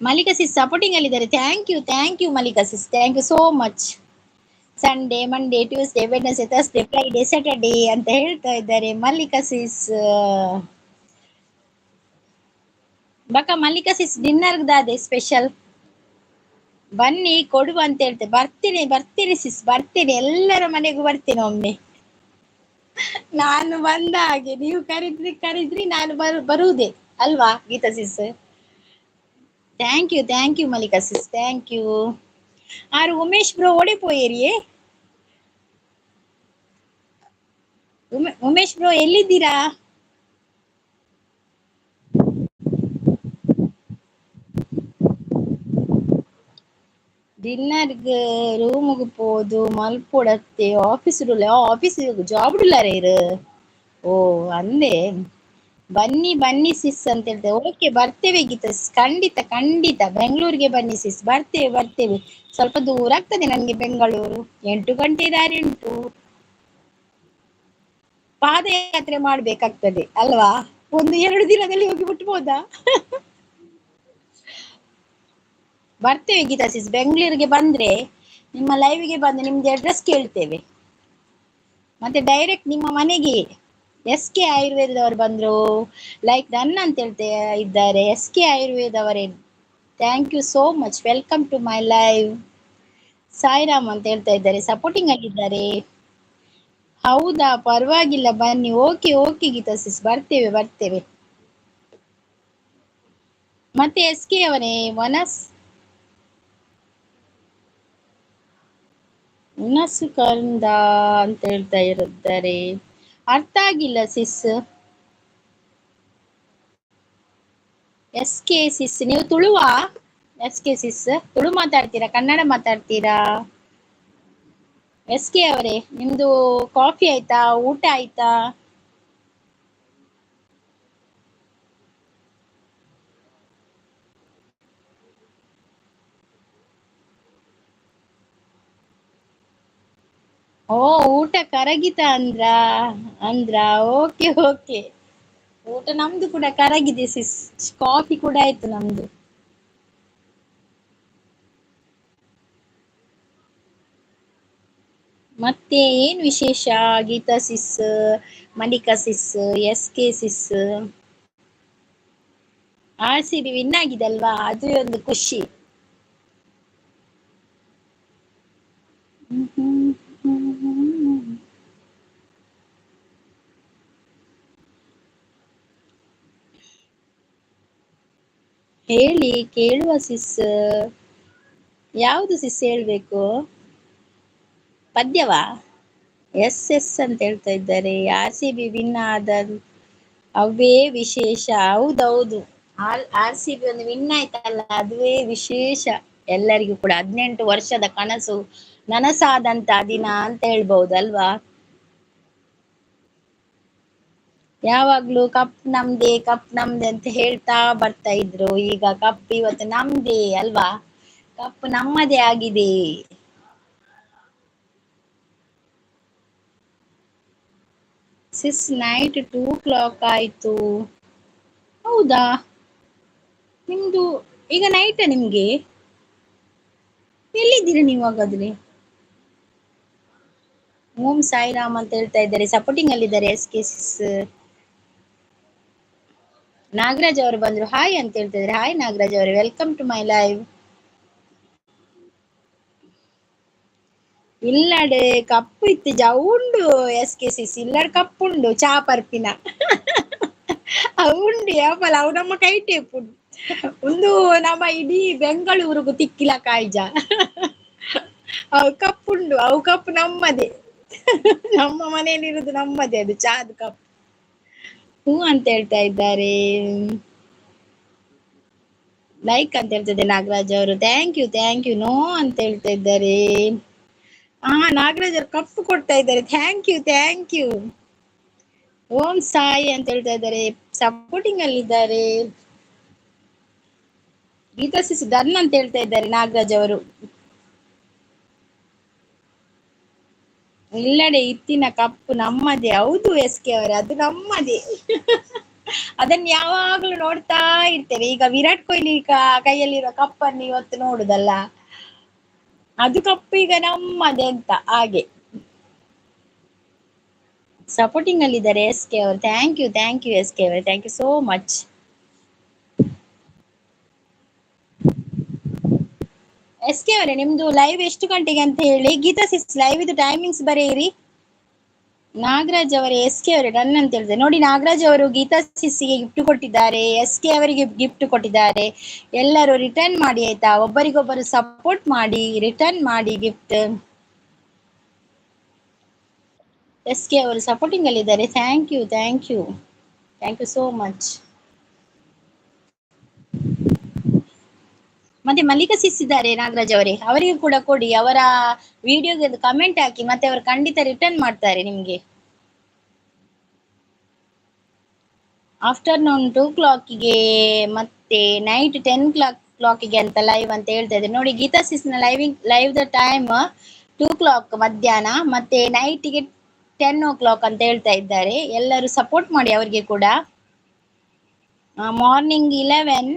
Mallika sis supporting ಅಲ್ಲಿದ್ದಾರೆ. Thank you, thank you Mallika sis, thank you so much. Sunday, Monday, Tuesday, Wednesday, Thursday, Friday, Saturday ಅಂತ ಹೇಳ್ತಾ ಇದ್ದಾರೆ ಮಲ್ಲಿಕಾ ಸಿಸ್. ಬಕ ಮಲ್ಲಿಕಾ ಸಿಸ್ ಡಿನ್ನರ್ ದಾದೆ ಸ್ಪೆಷಲ್ ಬನ್ನಿ ಕೊಡುವ ಅಂತ ಹೇಳ್ತೆ. ಬರ್ತೀನಿ ಬರ್ತೀನಿ ಸಿಸ್, ಬರ್ತೀನಿ, ಎಲ್ಲರ ಮನೆಗೂ ಬರ್ತೀನಿ ಒಮ್ಮೆ. ನಾನು ಬಂದ ಹಾಗೆ ನೀವು ಕರೆದ್ರಿ ಕರೆದ್ರಿ ನಾನು ಬರುವುದೇ ಅಲ್ವಾ Geetha sis? Thank you, thank you Mallika sis, thank you. ಆರು ಉಮೇಶ್ ಬ್ರೋ ಓಡಿ ಪೋಯೇರಿಯೇ? ಉಮೇಶ್ ಬ್ರೋ ಎಲ್ಲಿದ್ದೀರಾ? ಡಿನ್ನರ್ಗ್ ರೂಮ್ಗ್ ಪೋದು ಮಲ್ಪೊಡತ್ತೆ ಆಫೀಸ್ ಆಫೀಸ್ ಜಾಬ್ ಡುಲ್ಲಾರ ಇರು. ಓ ಅಂದೆ ಬನ್ನಿ ಬನ್ನಿ ಸಿಸ್ ಅಂತ ಹೇಳ್ತೇವೆ. ಓಕೆ ಬರ್ತೇವೆ ಗೀತಾ ಸಿಸ್, ಖಂಡಿತ ಖಂಡಿತ ಬೆಂಗಳೂರಿಗೆ ಬನ್ನಿ ಸಿಸ್, ಬರ್ತೇವೆ ಬರ್ತೇವೆ. ಸ್ವಲ್ಪ ದೂರ ಆಗ್ತದೆ ನನ್ಗೆ ಬೆಂಗಳೂರು, 8 ಗಂಟೆ ದಾರಿ ಉಂಟು, ಪಾದಯಾತ್ರೆ ಮಾಡ್ಬೇಕಾಗ್ತದೆ ಅಲ್ವಾ? ಒಂದು 2 ದಿನದಲ್ಲಿ ಹೋಗಿ ಮುಟ್ಬೋದಾ? ಬರ್ತೇವೆ ಗೀತಾ ಸಿಸ್, ಬೆಂಗಳೂರಿಗೆ ಬಂದ್ರೆ ನಿಮ್ಮ ಲೈವ್ಗೆ ಬಂದು ನಿಮ್ದು ಅಡ್ರೆಸ್ ಕೇಳ್ತೇವೆ, ಮತ್ತೆ ಡೈರೆಕ್ಟ್ ನಿಮ್ಮ ಮನೆಗೆ. ಎಸ್ ಕೆ ಆಯುರ್ವೇದದವರು ಬಂದ್ರು, ಲೈಕ್ ಡನ್ ಅಂತ ಹೇಳ್ತಾ ಇದ್ದಾರೆ ಎಸ್ ಕೆ ಆಯುರ್ವೇದ ಅವರೇ. Thank you so much, welcome to my live. Sairam ಅಂತ ಹೇಳ್ತಾ ಇದ್ದಾರೆ, ಸಪೋರ್ಟಿಂಗ್ ಆಗಿದ್ದಾರೆ. ಹೌದಾ, ಪರವಾಗಿಲ್ಲ ಬನ್ನಿ. ಓಕೆ ಓಕೆ ಗೀತಾ ಸಿಸ್, ಬರ್ತೇವೆ ಬರ್ತೇವೆ. ಮತ್ತೆ ಎಸ್ ಕೆ ಅವರೇ, ವನಸ್ ಉನಸು ಕಂದ ಅಂತ ಹೇಳ್ತಾ ಇರುತ್ತಾರೆ. ಅರ್ಥ ಆಗಿಲ್ಲ ಸಿಸ್. ಎಸ್ ಕೆ ಸಿಸ್, ನೀವು ತುಳುವಾ? ಎಸ್ ಕೆ ಸಿಸ್ ತುಳು ಮಾತಾಡ್ತೀರಾ, ಕನ್ನಡ ಮಾತಾಡ್ತೀರಾ? ಎಸ್ ಕೆ ಅವರೇ, ನಿಮ್ದು ಕಾಫಿ ಆಯ್ತಾ, ಊಟ ಆಯ್ತಾ? ಓ ಊಟ ಕರಗಿತ ಅಂದ್ರ ಅಂದ್ರ ಓಕೆ ಓಕೆ, ಊಟ ನಮ್ದು ಕೂಡ ಕರಗಿದೆ ಸಿಸ್, ಕಾಫಿ ಕೂಡ ಆಯ್ತು ನಮ್ದು. ಮತ್ತೆ ಏನ್ ವಿಶೇಷ Geetha sis, Mallika sis, S K sis? R C B win ಆಗಿದಲ್ವಾ, ಅದು ಒಂದು ಖುಷಿ. ಹೇಳಿ ಕೇಳುವ ಸಿಸ್. ಯಾವುದು ಸಿಸ್ ಹೇಳ್ಬೇಕು? ಪದ್ಯವಾ? ಎಸ್ ಎಸ್ ಅಂತ ಹೇಳ್ತಾ ಇದ್ದಾರೆ. ಆರ್ ಸಿ ಬಿ ವಿನ್ ಆದ ಅವೇ ವಿಶೇಷ. ಹೌದೌದು, ಆರ್ ಸಿ ಬಿ ಒಂದು ವಿನ್ ಆಯ್ತಲ್ಲ, ಅದುವೇ ವಿಶೇಷ ಎಲ್ಲರಿಗೂ ಕೂಡ. 18 ವರ್ಷದ ಕನಸು ನನಸಾದಂತ ದಿನ ಅಂತ ಹೇಳ್ಬಹುದು ಅಲ್ವಾ? ಯಾವಾಗ್ಲೂ ಕಪ್ ನಮ್ದೇ ಕಪ್ ನಮ್ದೆ ಅಂತ ಹೇಳ್ತಾ ಬರ್ತಾ ಇದ್ರು, ಈಗ ಕಪ್ ಇವತ್ತು ನಮ್ದೇ ಅಲ್ವಾ? ಕಪ್ ನಮ್ಮದೇ ಆಗಿದೆ. ಸಿಸ್ ನೈಟ್ 2 o'clock ಆಯ್ತು. ಹೌದಾ, ನಿಮ್ದು ಈಗ ನೈಟ? ನಿಮ್ಗೆ ಎಲ್ಲಿದ್ದೀರಾ ನೀವು ಹಾಗಾದ್ರೆ? ಓಂ ಸಾಯಿರಾಮ್ ಅಂತ ಹೇಳ್ತಾ ಇದ್ದಾರೆ, ಸಪೋರ್ಟಿಂಗ್ ಅಲ್ಲಿದ್ದಾರೆ ಎಸ್ ಕೆ ಸಿಸ್. ನಾಗರಾಜ್ ಅವರು ಬಂದ್ರು, ಹಾಯ್ ಅಂತ ಹೇಳ್ತಾ ಇದ್ದಾರೆ. ಹಾಯ್ ನಾಗರಾಜ್ ಅವರೇ, welcome to my live. ಇಲ್ಲಡೆ ಕಪ್ಪು ಇತ್ತು ಉಂಡು ಎಸ್ ಕೆ ಸಿಸ್, ಇಲ್ಲಡೆ ಕಪ್ಪು ಉಂಡು ಚಾ ಪರ್ಪಿನ ಅವು ಉಂಡು ಯಾಪಲ ಅವು ನಮ್ಮ ಕೈಟೇಪು ಒಂದು ನಮ್ಮ ಇಡೀ ಬೆಂಗಳೂರಿಗೂ ತಿಕ್ಕಿಲ ಕಾಯ್ಜ. ಅವು ಕಪ್ಪುಂಡು, ಅವು ಕಪ್ಪು ನಮ್ಮದೇ, ನಮ್ಮ ಮನೆಯಲ್ಲಿರುವುದು ನಮ್ಮದೇ ಅದು ಚಾದ ಕಪ್. ಹೂ ಅಂತ ಹೇಳ್ತಾ ಇದ್ದಾರೆ, ಲೈಕ್ ಅಂತ ಹೇಳ್ತಿದ್ದೆ ನಾಗರಾಜ್ ಅವರು. Thank you thank you. No ಅಂತ ಹೇಳ್ತಾ ಇದ್ದಾರೆ. ಹಾ, ನಾಗರಾಜ್ ಅವರು ಕಪ್ಪು ಕೊಡ್ತಾ ಇದ್ದಾರೆ. Thank you thank you. Om Sai ಅಂತ ಹೇಳ್ತಾ ಇದ್ದಾರೆ, ಸಪೋರ್ಟಿಂಗ್ ಅಲ್ಲಿದ್ದಾರೆ. ಗೀತಾ ಸಿಸ್ ಡನ್ ಅಂತ ಹೇಳ್ತಾ ಇದ್ದಾರೆ ನಾಗರಾಜ್ ಅವರು. ಇಲ್ಲಡೆ ಇತ್ತಿನ ಕಪ್ಪು ನಮ್ಮದೇ. ಹೌದು ಎಸ್ ಕೆ ಅವರೇ, ಅದು ನಮ್ಮದೇ. ಅದನ್ನು ಯಾವಾಗ್ಲೂ ನೋಡ್ತಾ ಇರ್ತೇವೆ. ಈಗ ವಿರಾಟ್ ಕೊಹ್ಲಿ ಕೈಯಲ್ಲಿರುವ ಕಪ್ಪನ್ನು ಇವತ್ತು ನೋಡುದಲ್ಲ, ಅದು ಕಪ್ಪು ಈಗ ನಮ್ಮದೇ ಅಂತ. ಹಾಗೆ ಸಪೋರ್ಟಿಂಗ್ ಅಲ್ಲಿ ಇದ್ದಾರೆ ಎಸ್ ಕೆ ಅವರು. Thank you, thank you S K ಅವರೇ, thank you so much. S K ಅವರೇ, ನಿಮ್ದು ಲೈವ್ ಎಷ್ಟು ಗಂಟೆಗೆ ಅಂತ ಹೇಳಿ. ಗೀತಾ ಸಿಸ್ ಲೈವ್ ಇದು ಟೈಮಿಂಗ್ಸ್ ಬರೆಯಿರಿ. ನಾಗರಾಜ್ ಅವರೇ, ಎಸ್ ಕೆ ಅವರೇ ಡನ್ ಅಂತ ಹೇಳಿದೆ ನೋಡಿ. ನಾಗರಾಜ್ ಅವರು ಗೀತಾ ಸಿಸ್ಸಿಗೆ ಗಿಫ್ಟ್ ಕೊಟ್ಟಿದ್ದಾರೆ, ಎಸ್ ಕೆ ಅವರಿಗೆ ಗಿಫ್ಟ್ ಕೊಟ್ಟಿದ್ದಾರೆ. ಎಲ್ಲರೂ ರಿಟರ್ನ್ ಮಾಡಿ ಆಯ್ತಾ, ಒಬ್ಬರಿಗೊಬ್ಬರು ಸಪೋರ್ಟ್ ಮಾಡಿ, ರಿಟರ್ನ್ ಮಾಡಿ ಗಿಫ್ಟ್. ಎಸ್ ಕೆ ಅವರು ಸಪೋರ್ಟಿಂಗ್ ಅಲ್ಲಿ ಇದ್ದಾರೆ. Thank you, thank you, thank you so much. ಮತ್ತೆ ಮಲ್ಲಿಕಾ ಸಿಸ್ ಇದ್ದಾರೆ ನಾಗರಾಜ್ ಅವರೇ, ಅವರಿಗೂ ಕೂಡ ಕೊಡಿ. ಅವರ ವಿಡಿಯೋಗೆ ಕಮೆಂಟ್ ಹಾಕಿ, ಮತ್ತೆ ಅವರು ಖಂಡಿತ ರಿಟರ್ನ್ ಮಾಡ್ತಾರೆ ನಿಮ್ಗೆ. ಆಫ್ಟರ್ನೂನ್ 2 ಕ್ಲಾಕಿಗೆ ಮತ್ತೆ ನೈಟ್ 10 ಕ್ಲಾಕಿಗೆ ಅಂತ ಲೈವ್ ಅಂತ ಹೇಳ್ತಾ ಇದ್ದಾರೆ ನೋಡಿ. Gita ಸಿಸ್ನ live the time 2 clock ಮಧ್ಯಾಹ್ನ, ಮತ್ತೆ ನೈಟಿಗೆ 10 o'clock ಅಂತ ಹೇಳ್ತಾ ಇದ್ದಾರೆ. ಎಲ್ಲರೂ ಸಪೋರ್ಟ್ ಮಾಡಿ ಅವರಿಗೆ ಕೂಡ. ಮಾರ್ನಿಂಗ್ 11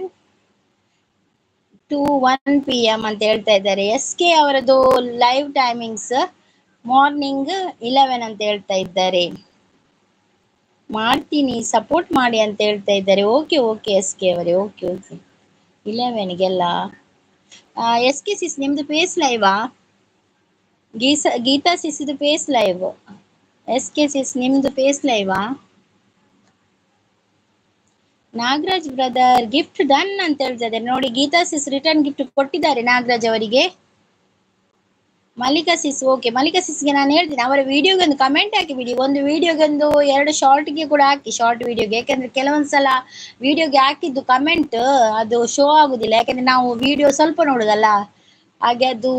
to 1 PM ಅಂತ ಹೇಳ್ತಾ ಇದ್ದಾರೆ. ಎಸ್ ಕೆ ಅವರದ್ದು ಲೈವ್ ಟೈಮಿಂಗ್ಸ್ ಮಾರ್ನಿಂಗ್ 11 ಅಂತ ಹೇಳ್ತಾ ಇದ್ದಾರೆ. ಮಾಡ್ತೀನಿ, ಸಪೋರ್ಟ್ ಮಾಡಿ ಅಂತ ಹೇಳ್ತಾ ಇದ್ದಾರೆ. ಓಕೆ ಓಕೆ ಎಸ್ ಕೆ ಅವರೇ, ಓಕೆ ಓಕೆ. 11ಗೆಲ್ಲ ಎಸ್ ಕೆ ಸಿಸ್ ನಿಮ್ದು ಪೇಸ್ ಲೈವಾ? ಗೀತಾ ಸಿಸ್ ಇದು face live. S K sis ನಿಮ್ದು ಪೇಸ್ ಲೈವಾ? ನಾಗರಾಜ್ ಬ್ರದರ್ ಗಿಫ್ಟ್ ಡನ್ ಅಂತ ಹೇಳ್ತಾ ಇದ್ದಾರೆ ನೋಡಿ. ಗೀತಾ ಸಿಸ್ ರಿಟರ್ನ್ ಗಿಫ್ಟ್ ಕೊಟ್ಟಿದ್ದಾರೆ ನಾಗರಾಜ್ ಅವರಿಗೆ. ಮಲ್ಲಿಕಾ ಸಿಸ್ ಓಕೆ, ಮಲ್ಲಿಕಾ ಸಿಸ್ಗೆ ನಾನು ಹೇಳ್ತೀನಿ, ಅವರ ವಿಡಿಯೋಗೆ ಒಂದು ಕಮೆಂಟ್ ಹಾಕಿ ಬಿಡಿ. ಒಂದು ವಿಡಿಯೋಗೊಂದು 2 ಶಾರ್ಟ್ಗೆ ಕೂಡ ಹಾಕಿ, ಶಾರ್ಟ್ ವಿಡಿಯೋಗೆ. ಯಾಕಂದ್ರೆ ಕೆಲವೊಂದ್ಸಲ ವಿಡಿಯೋಗೆ ಹಾಕಿದ್ದು ಕಮೆಂಟ್ ಅದು ಶೋ ಆಗುದಿಲ್ಲ, ಯಾಕಂದ್ರೆ ನಾವು ವಿಡಿಯೋ ಸ್ವಲ್ಪ ನೋಡುದಲ್ಲ, ಹಾಗೆ ಅದು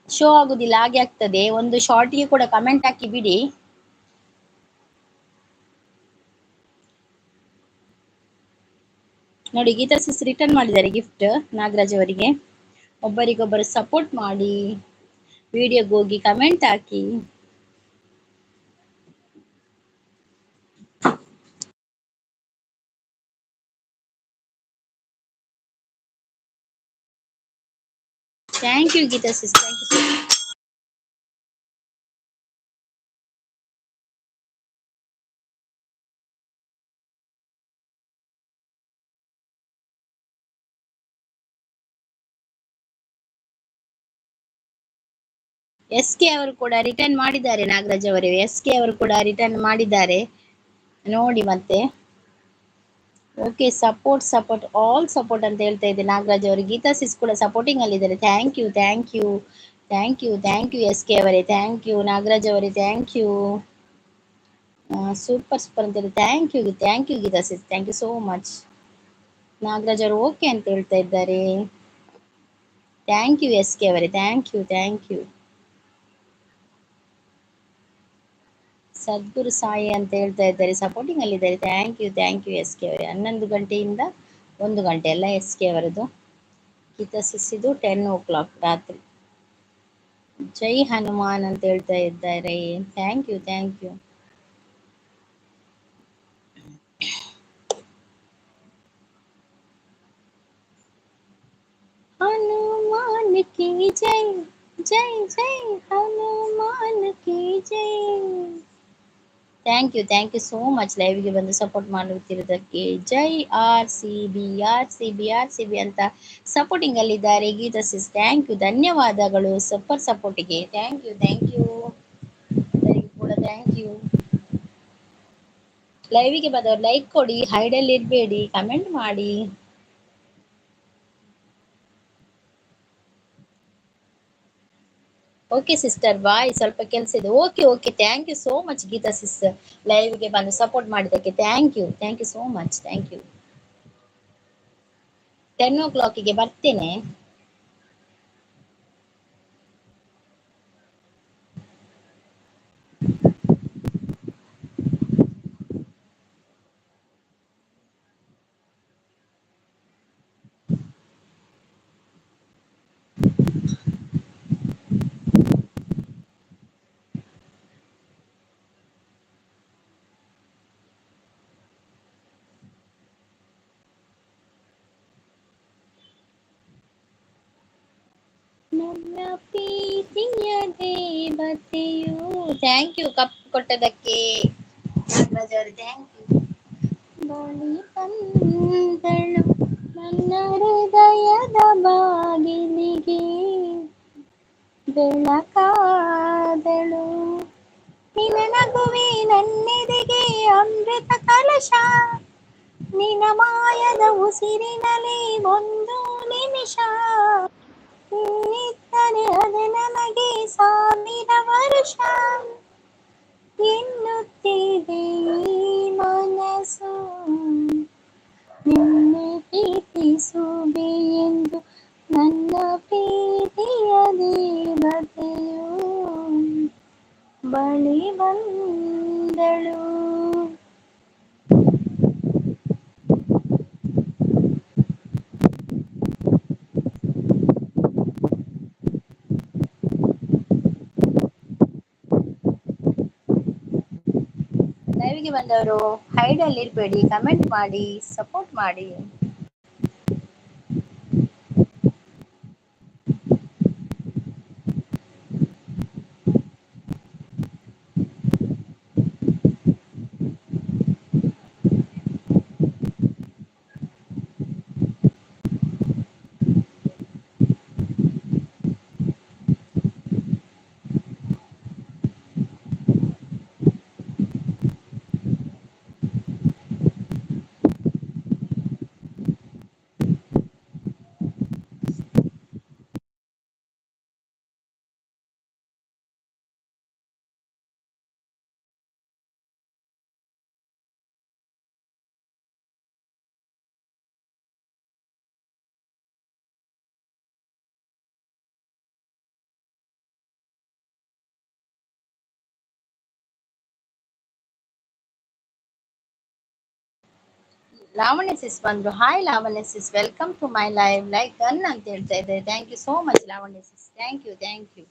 ಶೋ ಆಗುದಿಲ್ಲ, ಹಾಗೆ ಆಗ್ತದೆ. ಒಂದು ಶಾರ್ಟ್ಗೆ ಕೂಡ ಕಮೆಂಟ್ ಹಾಕಿ ಬಿಡಿ. ನೋಡಿ ಗೀತಾ ಸಿಸ್ ರಿಟರ್ನ್ ಮಾಡಿದ್ದಾರೆ ಗಿಫ್ಟ್ ನಾಗರಾಜ್ ಅವರಿಗೆ. ಒಬ್ಬರಿಗೊಬ್ಬರು ಸಪೋರ್ಟ್ ಮಾಡಿ, ವಿಡಿಯೋಗೆ ಹೋಗಿ comment hockey. Thank you Geetha sis, thank you. S K ಅವರು ಕೂಡ ರಿಟರ್ನ್ ಮಾಡಿದ್ದಾರೆ ನಾಗರಾಜ್ ಅವರು, ಎಸ್ ಕೆ ಅವರು ಕೂಡ ರಿಟರ್ನ್ ಮಾಡಿದ್ದಾರೆ ನೋಡಿ. ಮತ್ತೆ okay, support support all support ಅಂತ ಹೇಳ್ತಾ ಇದ್ದೆ ನಾಗರಾಜ್ ಅವರು. ಗೀತಾ ಸಿಸ್ ಕೂಡ ಸಪೋರ್ಟಿಂಗ್ ಅಲ್ಲಿ ಇದ್ದಾರೆ. Thank you, thank you, thank you, thank you S K ಅವರೇ, thank you Nagaraj ಅವರೇ, thank you. Super super ಅಂತ ಹೇಳಿ thank you, thank you Geetha sis, thank you so much. Nagaraj ಅವರು ಓಕೆ ಅಂತ ಹೇಳ್ತಾ ಇದ್ದಾರೆ. Thank U S K ಅವರೇ, thank you, thank you. Sadguru Sai ಅಂತ ಹೇಳ್ತಾ ಇದ್ದಾರೆ, ಸಪೋರ್ಟಿಂಗ್ ಅಲ್ಲಿ ಇದ್ದಾರೆ. Thank you, thank you S K ಅವರೇ. 11 ಗಂಟೆಯಿಂದ 1 ಗಂಟೆ ಅಲ್ಲ ಎಸ್ ಕೆ ಅವರದ್ದು. ಗೀತಾ ಸಿಸಿದು 10 o'clock ರಾತ್ರಿ. ಜೈ ಹನುಮಾನ್ ಅಂತ ಹೇಳ್ತಾ ಇದ್ದಾರೆ. Thank you, thank you. Hanuman ಕಿ ಜೈ, ಜೈ ಜೈ ಹನುಮಾನ್ ಕಿ ಜೈ. Thank you, thank you so much ಲೈವ್ಗೆ ಬಂದು ಸಪೋರ್ಟ್ ಮಾಡುತ್ತಿರುವುದಕ್ಕೆ. ಜೈ R C B, R C B, R C B ಅಂತ supporting ಅಲ್ಲಿದ್ದಾರೆ Gita Sis. Thank you, ಧನ್ಯವಾದಗಳು super ಸಪೋರ್ಟಿಗೆ. Thank you, thank you ಎಲ್ಲರಿಗೂ ಕೂಡ thank you. ಲೈವಿಗೆ ಬಂದವರು ಲೈಕ್ ಕೊಡಿ, ಹೈಡಲ್ಲಿ ಇರಬೇಡಿ, ಕಮೆಂಟ್ ಮಾಡಿ. ಓಕೆ ಸಿಸ್ಟರ್, ಬಾಯ್, ಸ್ವಲ್ಪ ಕೆಲಸ ಇದೆ. Okay okay, thank you so much Geetha sis, ಲೈವ್ಗೆ ಬಂದು ಸಪೋರ್ಟ್ ಮಾಡಿದ್ದಕ್ಕೆ thank you, thank you so much, thank you. 10 o'clock ಬರ್ತೇನೆ. ನನ್ನ ಪ್ರೀತಿಯ ದೇವತೆಯು. Thank you cup ಕೊಟ್ಟದಕ್ಕೆ ನಾಗರಾಜ್ ಅವರೇ, thank you. ಬಳಿ ಬಂದಳು ನನ್ನ ಹೃದಯದ ಬಾಗಿಲಿಗೆ, ಬೆಳಕಾದಳು. ನಿನ್ನ ನಗುವೆ ನನ್ನೆದೆಗೆ ಅಮೃತ ಕಲಶ, ನಿನ್ನ ಮಾಯದ ಉಸಿರಿನಲ್ಲಿ ಒಂದು ನಿಮಿಷ ನಿತ್ತರೆ ಅದು ನನಗೆ 1000 ವರ್ಷ ಎನ್ನುತ್ತಿದೆ ಈ ಮನಸ್ಸು. ನಿನ್ನೆ ಪ್ರೀತಿಸುವೆ ಎಂದು ನನ್ನ ಪ್ರೀತಿಯ ದೇವತೆಯು ಬಳಿ ಬಂದಳು. ಲೈವ್ಗೆ ಬಂದವರು ಹೈಡಲ್ಲಿ ಇರಬೇಡಿ, ಕಮೆಂಟ್ ಮಾಡಿ, ಸಪೋರ್ಟ್ ಮಾಡಿ. ಲಾವಣ್ಯ ಸಿಸ್ ಬಂದ್ರು. Hi Lavanya sis, welcome to my live. Like done ಅಂತ ಹೇಳ್ತಾ ಇದ್ದಾರೆ. Thank you so much Lavanya sis, thank you, thank you.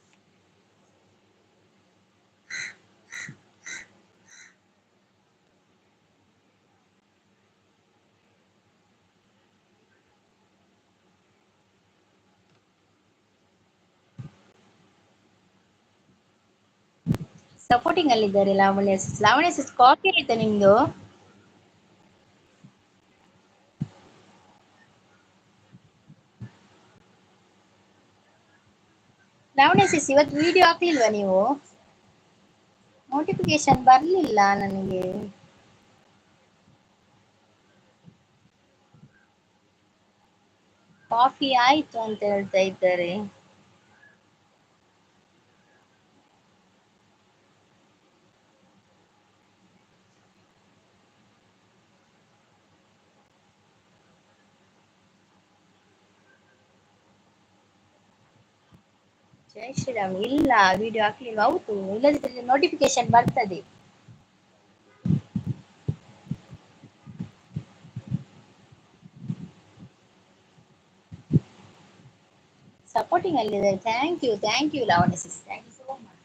Supporting ಅಲ್ಲಿದ್ದಾರೆ Lavanya sis. Lavanya sis, coffee ಆಯ್ತಾ ನಿಮ್ದು? ಲಾವಣ್ಯ ಸಿಸ್, ಇವತ್ತು ವಿಡಿಯೋ ಹಾಕ್ಲಿಲ್ವಾ ನೀವು? ನೋಟಿಫಿಕೇಶನ್ ಬರ್ಲಿಲ್ಲ ನನಗೆ. ಕಾಫಿ ಆಯ್ತು ಅಂತ ಹೇಳ್ತಾ ಇದ್ದಾರೆ. ಜೈ ಶ್ರೀರಾಮ್. ಇಲ್ಲ, ವಿಡಿಯೋ ಹಾಕ್ಲಿಲ್ವಾ? ಹೌದು, ಇಲ್ಲದಿದ್ರೆ ನೋಟಿಫಿಕೇಶನ್ ಬರ್ತದೆ. ಸಪೋರ್ಟಿಂಗ್ ಅಲ್ಲಿದೆ. Thank you, thank you Lavanya sis, thank you so much.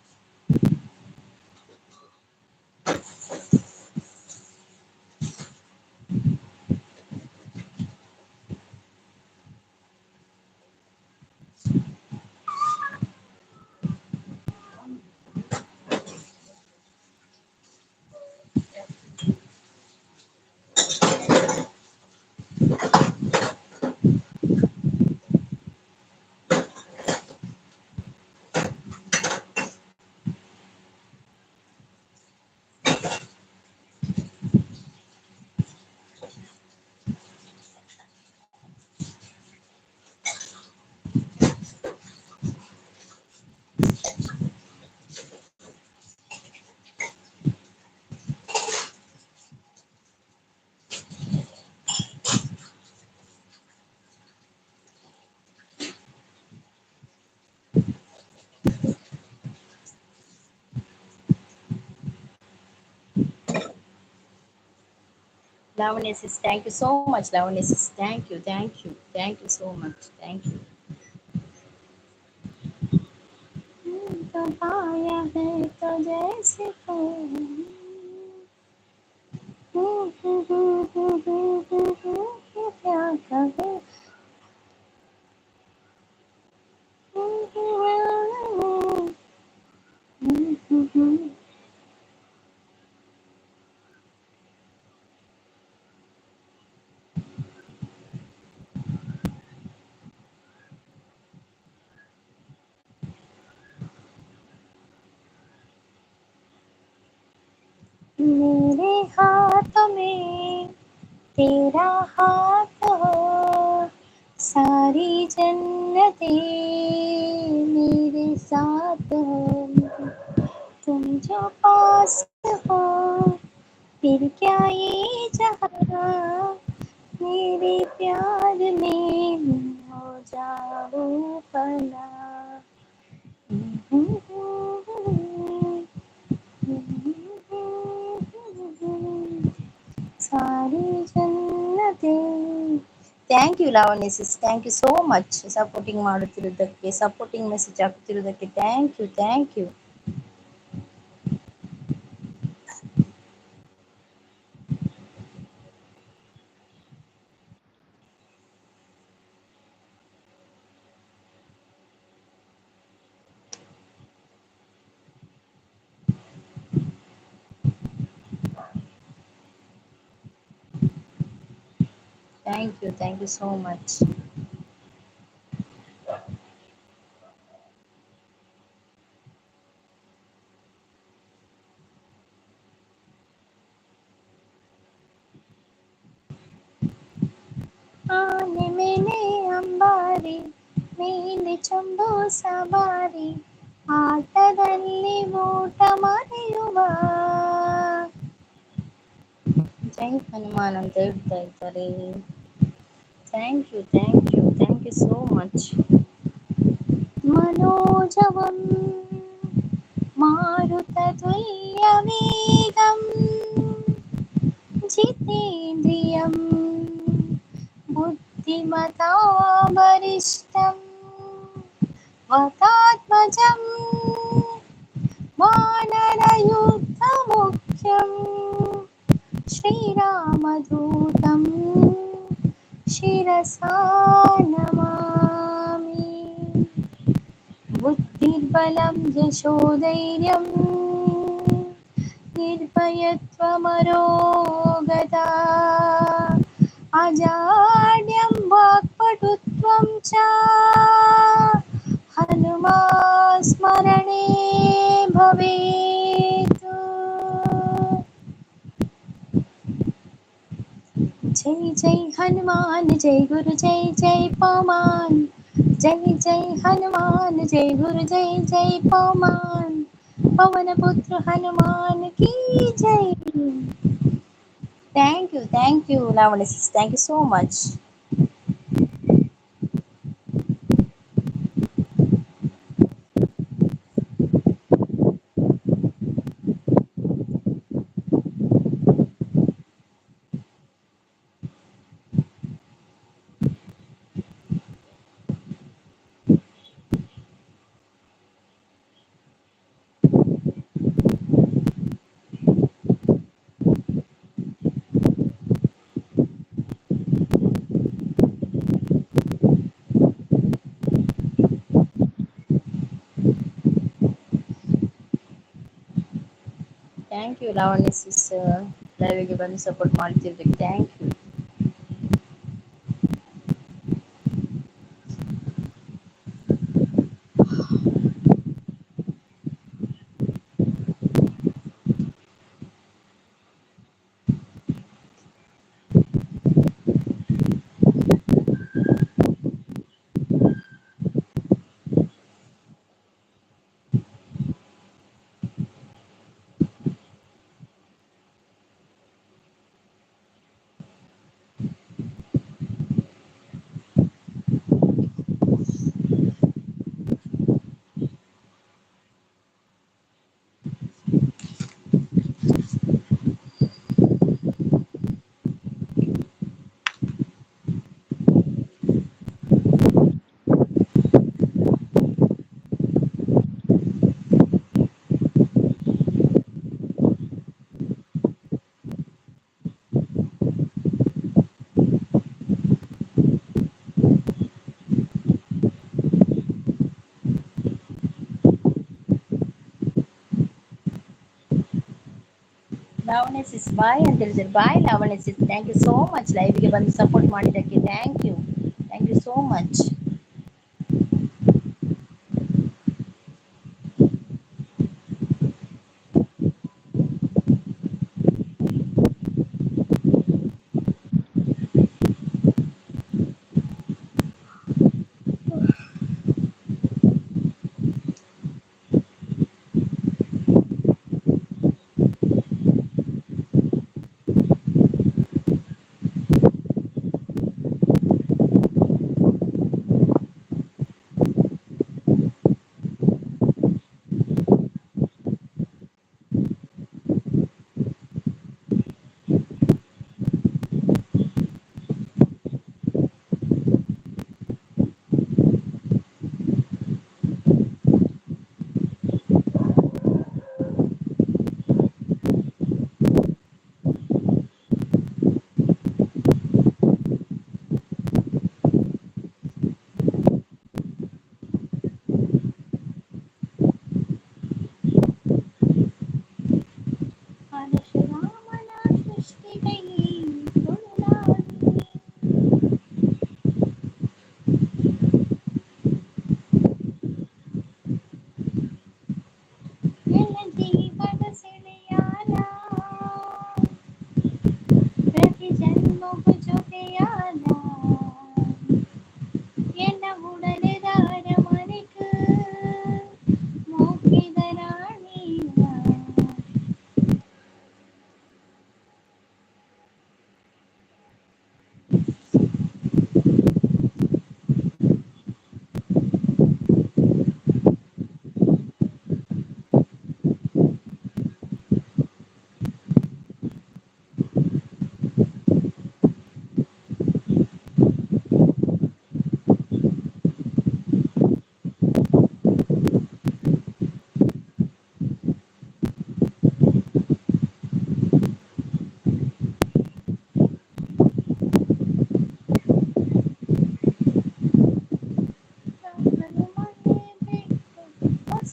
Lavanya sis, thank you so much Lavanya sis, thank you, thank you, thank you so much, thank you. पाया है तो जैसे क्या करूं। मेरे हाथ में तेरा हाथ हो, सारी जन्नतें मेरे साथ हो, तुम जो पास हो फिर क्या ये जहां, मेरे प्यार में हो जाऊं फना। ಸಾರಿ ಜನ್ನತೆ. Thank you Lavanya sis, thank you so much supporting ಮಾಡುತ್ತಿರುವುದಕ್ಕೆ, supporting message ಹಾಕ್ತಿರುವುದಕ್ಕೆ. Thank you, thank you. Thank you, thank you so much. ಆನೆ ಮೇಲೆ ಅಂಬಾರಿ, ಮೇಲೆ ಚಂಬೂ ಸವಾರಿ, ಆಟದಲ್ಲಿ ಊಟ ಮರೆಯುವ. ಜೈ ಹನುಮಾನ್ ಅಂತ ಹೇಳ್ತಾ ಇದ್ದಾರೆ. Thank you, thank you, thank you so much. ಮನೋಜವಂ ಮಾರುತತುಲ್ಯ ವೇಗಂ, ಜಿತೇಂದ್ರಿಯಂ ಬುದ್ಧಿಮತಾಂ ವರಿಷ್ಠಂ, ವಾತಾತ್ಮಜಂ ವಾನರಯೂಥ ಮುಖ್ಯಂ, ಶ್ರೀರಾಮದೂತಂ ಶಿರಸಾ ನಮಾಮಿ. ಬುದ್ಧಿರ್ಬಲಂ ಯಶೋಧೈರ್ಯಂ ನಿರ್ಭಯತ್ವಮರೋಗತಾ, ಅಜಾಡ್ಯಂ ವಾಕ್ಪಟುತ್ವಂ ಚ ಹನುಮಾ ಸ್ಮರಣೇ ಭವೇತ್. ಜೈ ಜೈ ಹನುಮಾನ್, ಜೈ ಗುರು ಜೈ ಜೈ ಪವಮಾನ್, ಜೈ ಜೈ ಹನುಮಾನ್, ಜೈ ಗುರು ಜೈ ಜೈ ಪವಮಾನ್, ಪವನ ಪುತ್ರ ಹನುಮಾನ್ ಕಿ ಜೈ. Thank you, thank you Lavanya sis, thank you so much. Thank you Lavanya sis, ಲೈವ್ಗೆ ಬಂದು ಸಪೋರ್ಟ್ ಮಾಡ್ತಿರ್ಬೇಕು. Thank you. Lavanya sis bye ಅಂತ ಹೇಳಿದ್ರು. Bye Lavanya sis, thank you so much ಲೈವ್ಗೆ ಬಂದು ಸಪೋರ್ಟ್ ಮಾಡಿದ್ದಕ್ಕೆ. Thank you, thank you so much.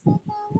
ತವರು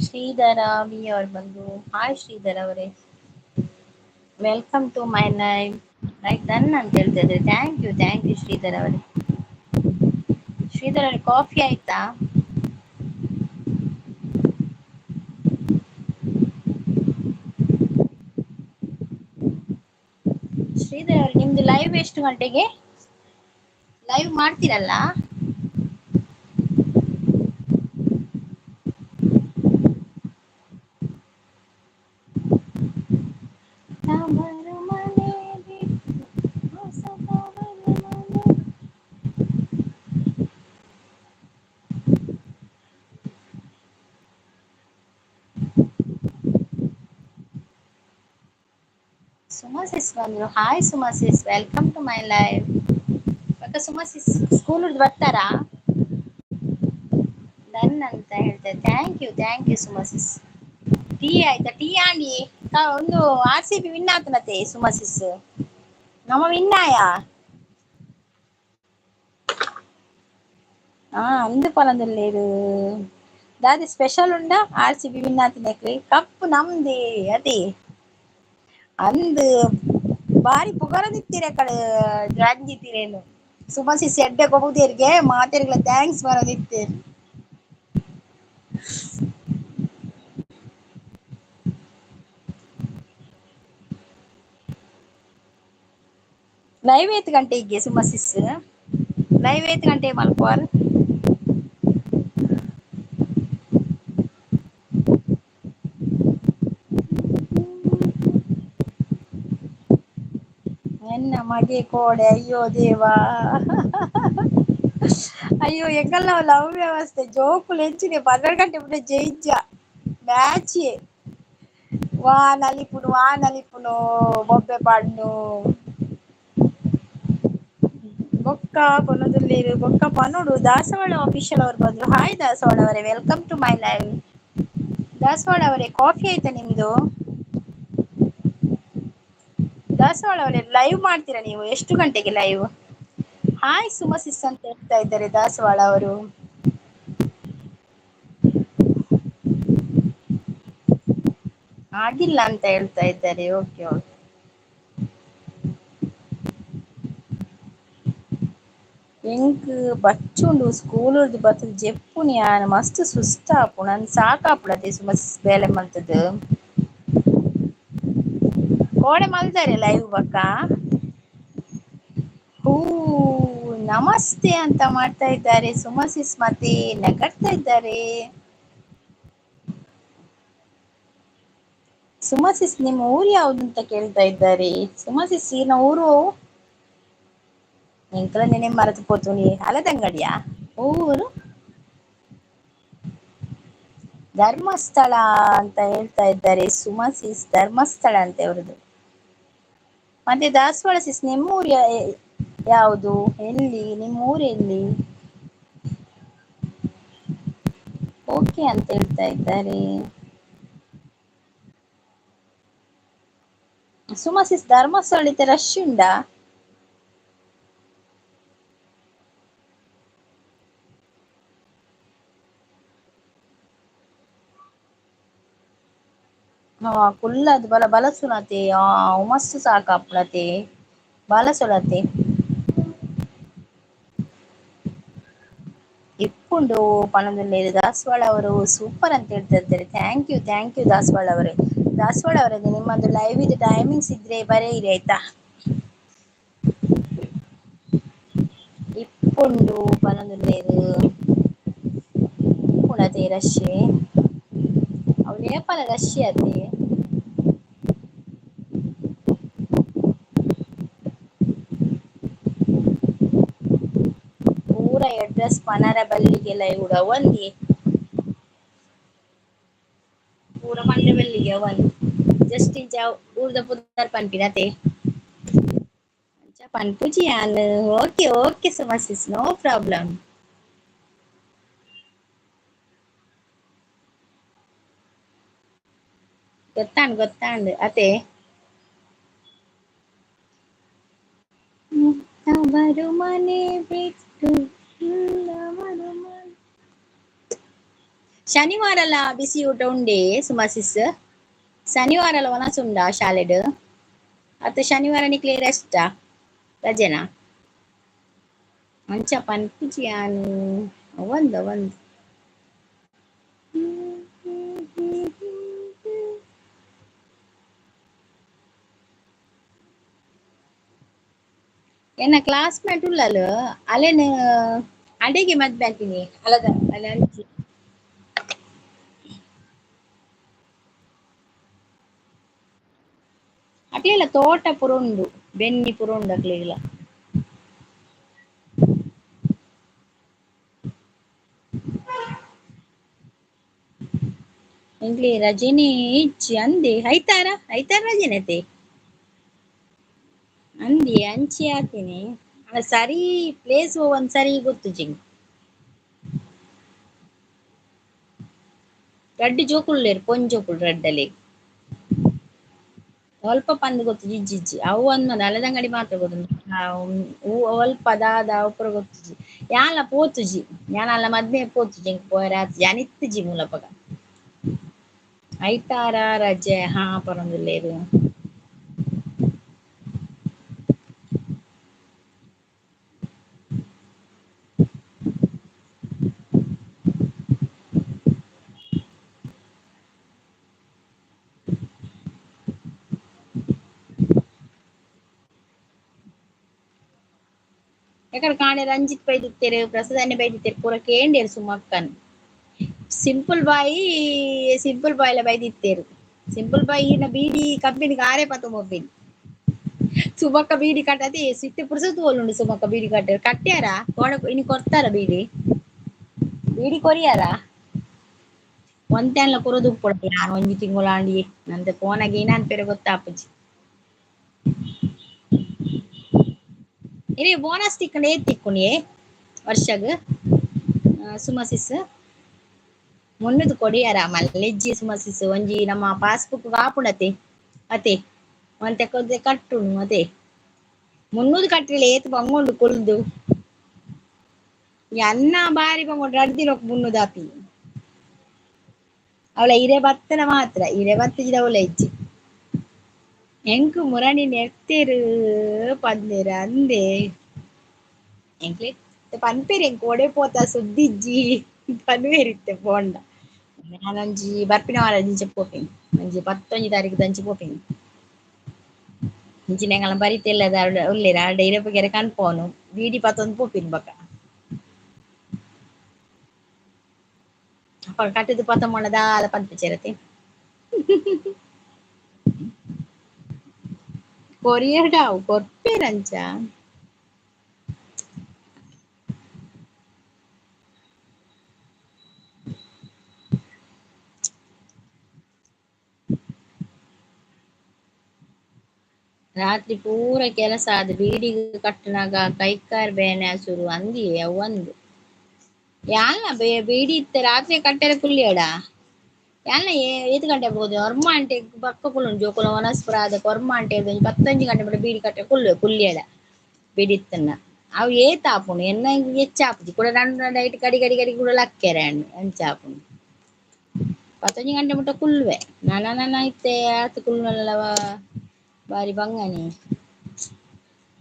ಶ್ರೀಧರ ವಿ ಅವ್ರು ಬಂದು. ಹಾಯ್ ಶ್ರೀಧರ್ ಅವರೇ, welcome to my live. Like done ಅಂತ ಹೇಳ್ತಾ ಇದ್ದಾರೆ. Thank you, thank you Sridhar ಅವರೇ. ಶ್ರೀಧರ್ ಅವರೇ, ಕಾಫಿ ಆಯ್ತಾ? ಶ್ರೀಧರ್ ಅವರೇ, ನಿಮ್ದು ಲೈವ್ ಎಷ್ಟು ಗಂಟೆಗೆ ಲೈವ್ ಮಾಡ್ತೀರಲ್ಲ? ತವರು ಮನೆ ಬಿಟ್ಟು ಹೊಸ ತವರು ಮನೆ. ಸುಮಾ ಸಿಸ್ ಬಂದ್ರು. Hi Suma sis, welcome to my live. ಅಕ್ಕ ಸುಮಾ ಸಿಸ್ ಸ್ಕೂಲ್ ಬರ್ತಾರಾ? ಡನ್ ಅಂತ ಹೇಳ್ತಾರೆ. Thank you, thank you Suma sis. Tea ಆಯ್ತಾ? ಟೀ ಆಂಡಿ ಒಂದು R C B win ಆತನತೆ Suma ಸಿಸ್. ನಮ್ಮ ವಿನ್ನಾಯ ಅಂದು ಪನೊಂದುಲ್ಲೆರ್. ದಾದೆ ಸ್ಪೆಷಲ್ ಉಂಡಾ? ಆರ್ ಸಿ ಬಿ ವಿನ್ ಆತಿನಕ್ಲೆ ಕಪ್ ನಮ್ದೇ ಅದೇ ಅಂದ್ ಬಾರಿ ಪುಗರೊಂದಿತ್ತೀರ ಕಡೆ ರಂಜಿತೀರೇನು. ಸುಮಾ ಸಿಸ್ ಎಡ್ಡೆ ಗೊಬ್ಬುದೇರ್ಗೆ ಮಾತೆರ್ಗ್ಲ thanks ಪನೊಂದಿತ್ತೆರ್. ಲೈವ್ ಏತ್ ಗಂಟೆಗೆ ಸುಮಾ ಸಿಸ್? ಲೈವ್ ಏತ್ ಗಂಟೆಗೆ ಮಲ್ಪುವರ್? ಎನ್ನ ಮಗೆ ಕೋಡೆ, ಅಯ್ಯೋ ದೇವಾ, ಅಯ್ಯೋ ಎಂಕಲ್ನ ಲವ್ ವ್ಯವಸ್ಥೆ ಜೋಕುಲು ಎಂಚಿನೆ 12 ಗಂಟೆ ಬಿಟ್ಟು ಜೈಜ ಮ್ಯಾಚ್ ವಾ ನಲಿಪುನು ವಾ ನಲಿಪುನು ಬೊಬ್ಬೆ ಪಾಡ್ನು ಬೊಕ್ಕ ಪನೊಂದುಲ್ಲೆರ್. ಬೊಕ್ಕ ಪನೊಡು ದಾಸವಾಳ ಆಫೀಷಿಯಲ್ ಅವರು ಬಂದ್ರು. ಹಾಯ್ ದಾಸವಾಳ ಅವರೇ, welcome to my live. ದಾಸವಾಳ ಅವರೇ, ಕಾಫಿ ಆಯ್ತಾ ನಿಮ್ದು? ದಾಸವಾಳ ಅವರೇ, ಲೈವ್ ಮಾಡ್ತೀರಾ ನೀವು? ಎಷ್ಟು ಗಂಟೆಗೆ ಲೈವ್? ಹಾಯ್ ಸುಮಾ ಸಿಸ್ ಅಂತ ಹೇಳ್ತಾ ಇದ್ದಾರೆ ದಾಸವಾಳ ಅವರು. ಆಗಿಲ್ಲ ಅಂತ ಹೇಳ್ತಾ ಇದ್ದಾರೆ. Okay okay. ಎಂಕ್ ಬಚ್ಚುಂಡು ಸ್ಕೂಲ್ ಬತ್ತುದು ಜೆಪ್ಪುನಿ ಯಾನ್ ಮಸ್ತ್ ಸುಸ್ತ ಆಪುಂಡು ಅಂದ್ ಸಾಕಾಪುಂಡು ಸುಮಾ ಸಿಸ್ ಬೇಲೆ ಮಲ್ತುದು. ಕೋಡೆ ಮಲ್ತಾರೆ ಲೈವ್ ಬಕ್ಕ. ಹೂ ನಮಸ್ತೆ ಅಂತ ಮಾಡ್ತಾ ಇದ್ದಾರೆ ಸುಮಾ ಸಿಸ್, ಮತ್ತೆ ನಗಡ್ತಾ ಇದ್ದಾರೆ. ಸುಮಾ ಸಿಸ್ ನಿಮ್ಮ ಊರು ಯಾವ್ದು ಅಂತ ಕೇಳ್ತಾ ಇದ್ದಾರೆ. ಸುಮಾ ಸಿಸ್ ಈರ್ನ ಊರು ಎಂಕಲ ನೆನೆ ಮರತ್ ಪೋತುನಿ ಅಲದಂಗಡಿಯಾ ಊರು? ಧರ್ಮಸ್ಥಳ ಅಂತ ಹೇಳ್ತಾ ಇದ್ದಾರೆ ಸುಮಾ ಸಿಸ್. ಧರ್ಮಸ್ಥಳ ಅಂತ ಅವರದ್ದು. ಮತ್ತೆ ದಾಸವಾಳ ಸಿಸ್ ನಿಮ್ಮ ಊರು ಯಾವುದು? ಎಲ್ಲಿ ನಿಮ್ಮ ಊರು ಎಲ್ಲಿ? ಓಕೆ ಅಂತ ಹೇಳ್ತಾ ಇದ್ದಾರೆ. ಸುಮಸಿಸ್ ಧರ್ಮಸ್ಥಳ ರಶ್ ಉಂಡಾ? ಹಾ ಕುಲ್ಲದು ಬಲ ಬಲಸುನತೆ ಆ ಮಸ್ತ್ ಸಾಕಾಪುಣತೆ ಬಲಸುಣತೆ. ಇಪ್ಪುಂಡು ಪನೊಂದುಲ್ಲೆರ್ ದಾಸವಾಳ ಅವರು ಸೂಪರ್ ಅಂತ ಹೇಳ್ತಾ ಇದ್ದಾರೆ. Thank you thank you ದಾಸವಾಳ ಅವರೇ. ದಾಸವಾಳ ಅವರೇ ನಿಮ್ಮೊಂದು ಲೈವ್ ಇದು ಟೈಮಿಂಗ್ಸ್ ಇದ್ರೆ ಬರೆಯಿರಿ ಆಯ್ತಾ. ಇಪ್ಪುಂಡು ಪನೊಂದುಲ್ಲೆರ್ ಇಪ್ಪುಂಡತೆ ರಶ್ ಅವು ನೇಪಾಲ ರಶ್ ಅತೆ. ಪೂರ ಅಡ್ರೆಸ್ ಪನರ ಬಲ್ಲಿಗೆ ಲೈವ್ ಒಂದಿ ಪೂರ ಪಂಡ ಬಲ್ಲಿಗೆ ಒಂದ್ ಜಸ್ಟ್ ಇಂಚ ಊರ್ದ ಪುದರ್ ಪನ್ಪಿನತೆ ಅಂಚ ಪನ್ಪುಜಿ ಯಾನ್. Okay okay Suma sis, no problem. ಗೊತ್ತಾಂಡ್ ಗೊತ್ತಾಂಡ್ ಅತೆ. ತವರು ಮನೆ ಬಿಟ್ಟು ನವರು ಮನೆ. ಶನಿವಾರ ಎಲ್ಲ ಬಿಸಿ ಊಟ ಉಂಡೆ ಸುಮಾಸಿಸ್? ಶನಿವಾರ ಎಲ್ಲ ವನಸ್ ಉಂಡಾ ಶಾಲೆಡ್? ಅತ್ತ ಶನಿವಾರ ನಿಕ್ಲೆ ರೆಸ್ಟಾ ರಜೆನಾ? ಅಂಚ ಪನ್ಪುಜಿ ಯಾನ್. ಒಂದು ಒಂದು ಎನ್ನ ಕ್ಲಾಸ್ಮೇಟ್ ಉಳ್ಳಲು ಅಲೆನ್ ಅಡೆಗೆ ಮದ್ವೆ ಆತಿನಿ ಅಲದ ಅಲೆ ಅಂಚಿ. ಅಕ್ಲೆಲ ತೋಟ ಪೂರ ಉಂಡು, ಬೆನ್ನಿ ಪೂರ ಉಂಡು ಅಕ್ಲೆಗ್ಲ. ಎಂಕ್ಲೆ ರಜೆನೇ ಇಜ್ಜಿ ಅಂದೆ. ಐತಾರ ಐತಾರ ರಜೆನತೆ ಅಂದಿ ಅಂಚಿ ಆತಿನಿ. ಅಲ್ಲ ಸರಿ ಪ್ಲೇಸ್ ಒಂದ್ ಸರಿ ಗೊತ್ತುಜಿ. ರಡ್ಡ್ ಜೋಕುಲ್ಲೇರ್ ಪೊಂಜೋಕುಲು ರಡ್ಡಲೆ. ಅಲ್ಪ ಪಂದ್ ಗೊತ್ತುಜಿ ಇಜ್ಜಿ ಇಜ್ಜಿ ಅವು ಒಂದ್ ಅಲೆದಂಗಡಿ ಮಾತ್ರ ಗೊತ್ತುಂಡು. ಅಲ್ಪ ದಾದ ಅವು ಪೂರ ಗೊತ್ತುಜಿ. ಯಾನ್ಲ ಪೋತುಜಿ, ಯಾನಲ್ಲ ಮದ್ಮೆ ಪೋತುಜಿ ಎಂಕ್ ಪೋಯೆರೆ ಆತುಜಿ. ಯಾನ್ ಇತ್ತುಜಿ ಮೂಲಪಗ. ಐತಾರ ರಜೆ ಹಾ ಪರೊಂದುಲ್ಲೆರ್. ಯಾಕಂದ್ರೆ ಕಾಣೆ ರಂಜಿತ್ ಬೈದಿತ್ತೇರು, ಪ್ರಸಾದನೆ ಬೈದಿತ್ತೇರು, ಪೂರ ಕೇಂಡೇರು ಸುಮಕ್ಕನ್. ಸಿಂಪಲ್ ಬಾಯಿ ಸಿಂಪಲ್ ಬಾಯ್ಲ ಬೈದಿತ್ತೇರು. ಸಿಂಪಲ್ ಬಾಯಿ ಈನ ಬೀಡಿ ಕಂಪನಿ ಆರೆ ಪತ್ತು ಮೊಬ್ಬಿನಿ. ಸುಮಕ್ಕ ಬೀಡಿ ಕಟ್ಟತಿ ಸಿಟ್ಟು ಪುರ್ಸ ತೋಲುಂಡು. ಸುಮಕ್ಕ ಬೀಡಿ ಕಟ್ಟಾರ ಕಟ್ಟ್ಯಾರ ಕೋಣ ಇನ್ನು ಕೊರ್ತಾರ ಬೀಡಿ ಬೀಡಿ ಕೊರಿಯಾರ ಒಂತೆನ್ಲ ಕೊರದು ಉಪ್ಪುಡ ಯಾನ್ ಒಂಜಿ ತಿಂಗುಲಾಂಡಿ ನಂದು ಪೋನಾಗ ಏನಾನ್ ಪೇರೆ ಗೊತ್ತಾಪುಜಿ. ಇರೇ ಬೋನಸ್ ತಿಕ್ಕಂಡು ಏತ್ ತಿಕ್ಕುಣಿಯೇ ವರ್ಷಗ್ ಸುಮಸಿಸ್? ಮುನ್ನದು ಕೊಡಿಯಾರ ಮಲ್ಲೆಜ್ಜಿ ಸುಮಸಿಸ್. ಒಂಜಿ ನಮ್ಮ ಪಾಸ್ಬುಕ್ ಕಾಪುಂಡತೆ ಅತೆ ಒಂತೆ ಕೊದ್ದೆ ಕಟ್ಟುನು ಅತೆ ಮುನ್ನೂದು ಕಟ್ಟಿಲ್ಲ ಏತ್ ಬಂಗೊಂಡು ಕುಲ್ದು ಅನ್ನ ಬಾರಿ ಬಂಗೊಂಡು ರಡ್ಡ್ ದಿನಕ್ ಮುನ್ನೂದು ಆಪಿ. ಅವಳ ಇರೆ ಬತ್ತನ ಮಾತ್ರ ಇರೆ ಬತ್ತಿದ ಅವಳ ಇಜ್ಜಿ. ಎಂಕ್ ಮುರಣಿ ನೆರ್ತೆರ್ ಪಂದೆರ್ ಅಂದೆ ಎಂಕ್ಲೆ ಪನ್ಪೆರ್ ಎಂಕ್ ಒಡೆ ಪೋತ ಸುದ್ದಿಜ್ಜಿ ಪನುವೆರ್ ಇತ್ತೆ ಪೋಂಡ. ಯಾನೊಂಜಿ ಬರ್ಪಿನ ವಾರ ದಿಂಚ ಪೋಪಿನಿ, ಒಂಜಿ 11 ತಾರೀಕು ದಂಚಿ ಪೋಪಿನಿ. ಇಂಚಿನ ಎಂಕಲ್ನ ಬರಿತೆಲ್ಲದ ಉಲ್ಲೆರ್ ಆಂಡ ಇರೆಪಗೆರೆ ಕನ್ಪೋನು ಬೀಡಿ ಪತ್ತೊಂದು ಪೋಪಿನಿ ಬೊಕ. ಅಪಗ ಕಟ್ಟುದು ಪತ್ತೊಂಬಣ ದಾಲ ಪನ್ಪುಜೆರತೆ. ಕೊರಿಯರ್ಡ್ ಅವು ಕೊರ್ಪೆರಂಚ. ರಾತ್ರಿ ಪೂರ ಕೆಲಸ ಆದ್ ಬೀಡಿಗ್ ಕಟ್ಟುನಗ ಕೈಕಾರ್ ಬೇನೆ ಶುರು ಅಂದಿಯೇ ಅವು ಒಂದು. ಯಾನ್ಲ ಬೀಡಿ ಇತ್ತೆ ರಾತ್ರಿ ಕಟ್ಟೆರೆ ಕುಲ್ಲಿಯಡ ಯಾನ್ಲ ಏತ್ ಗಂಟೆ ಬೋದು ಒರ್ಂಬ ಗಂಟೆಗ್ ಬೊಕ್ಕ ಕುಲ್ಲುನು ಜೋಕುಲು ವನಸ್ ಪೂರ ಆದ್ ಒರ್ಂಬ ಗಂಟೆರ್ದ್ ಒಂಜಿ ಪತ್ತೊಂಜಿ ಗಂಟೆ ಮುಟ ಬೀಡಿ ಕಟ್ಟೆ ಕುಲ್ಲುವೆ ಕುಲ್ಲಿಯಡ ಬೀಡಿ ಇತ್ತುಂಡ ಅವು ಏತ್ ಆಪುಂಡು ಎನ್ನ ಹೆಚ್ಚ ಆಪುಜಿ ಕುಡ ರಡ್ಡ್ ರಡ್ಡ್ ಐಟ್ ಗಡಿ ಗಡಿ ಗಡಿ ಕುಡ ಲಕ್ಕೆರೆ ಆಂಡ್ ಅಂಚ ಆಪುಂಡು. ಪತ್ತೊಂಜಿ ಗಂಟೆ ಮುಟ ಕುಲ್ಲುವೆ ನನ ನನ ಇತ್ತೆ ಆತ್ ಕುಲ್ಲುನಲ ಬಾರಿ ಬಂಗನೆ.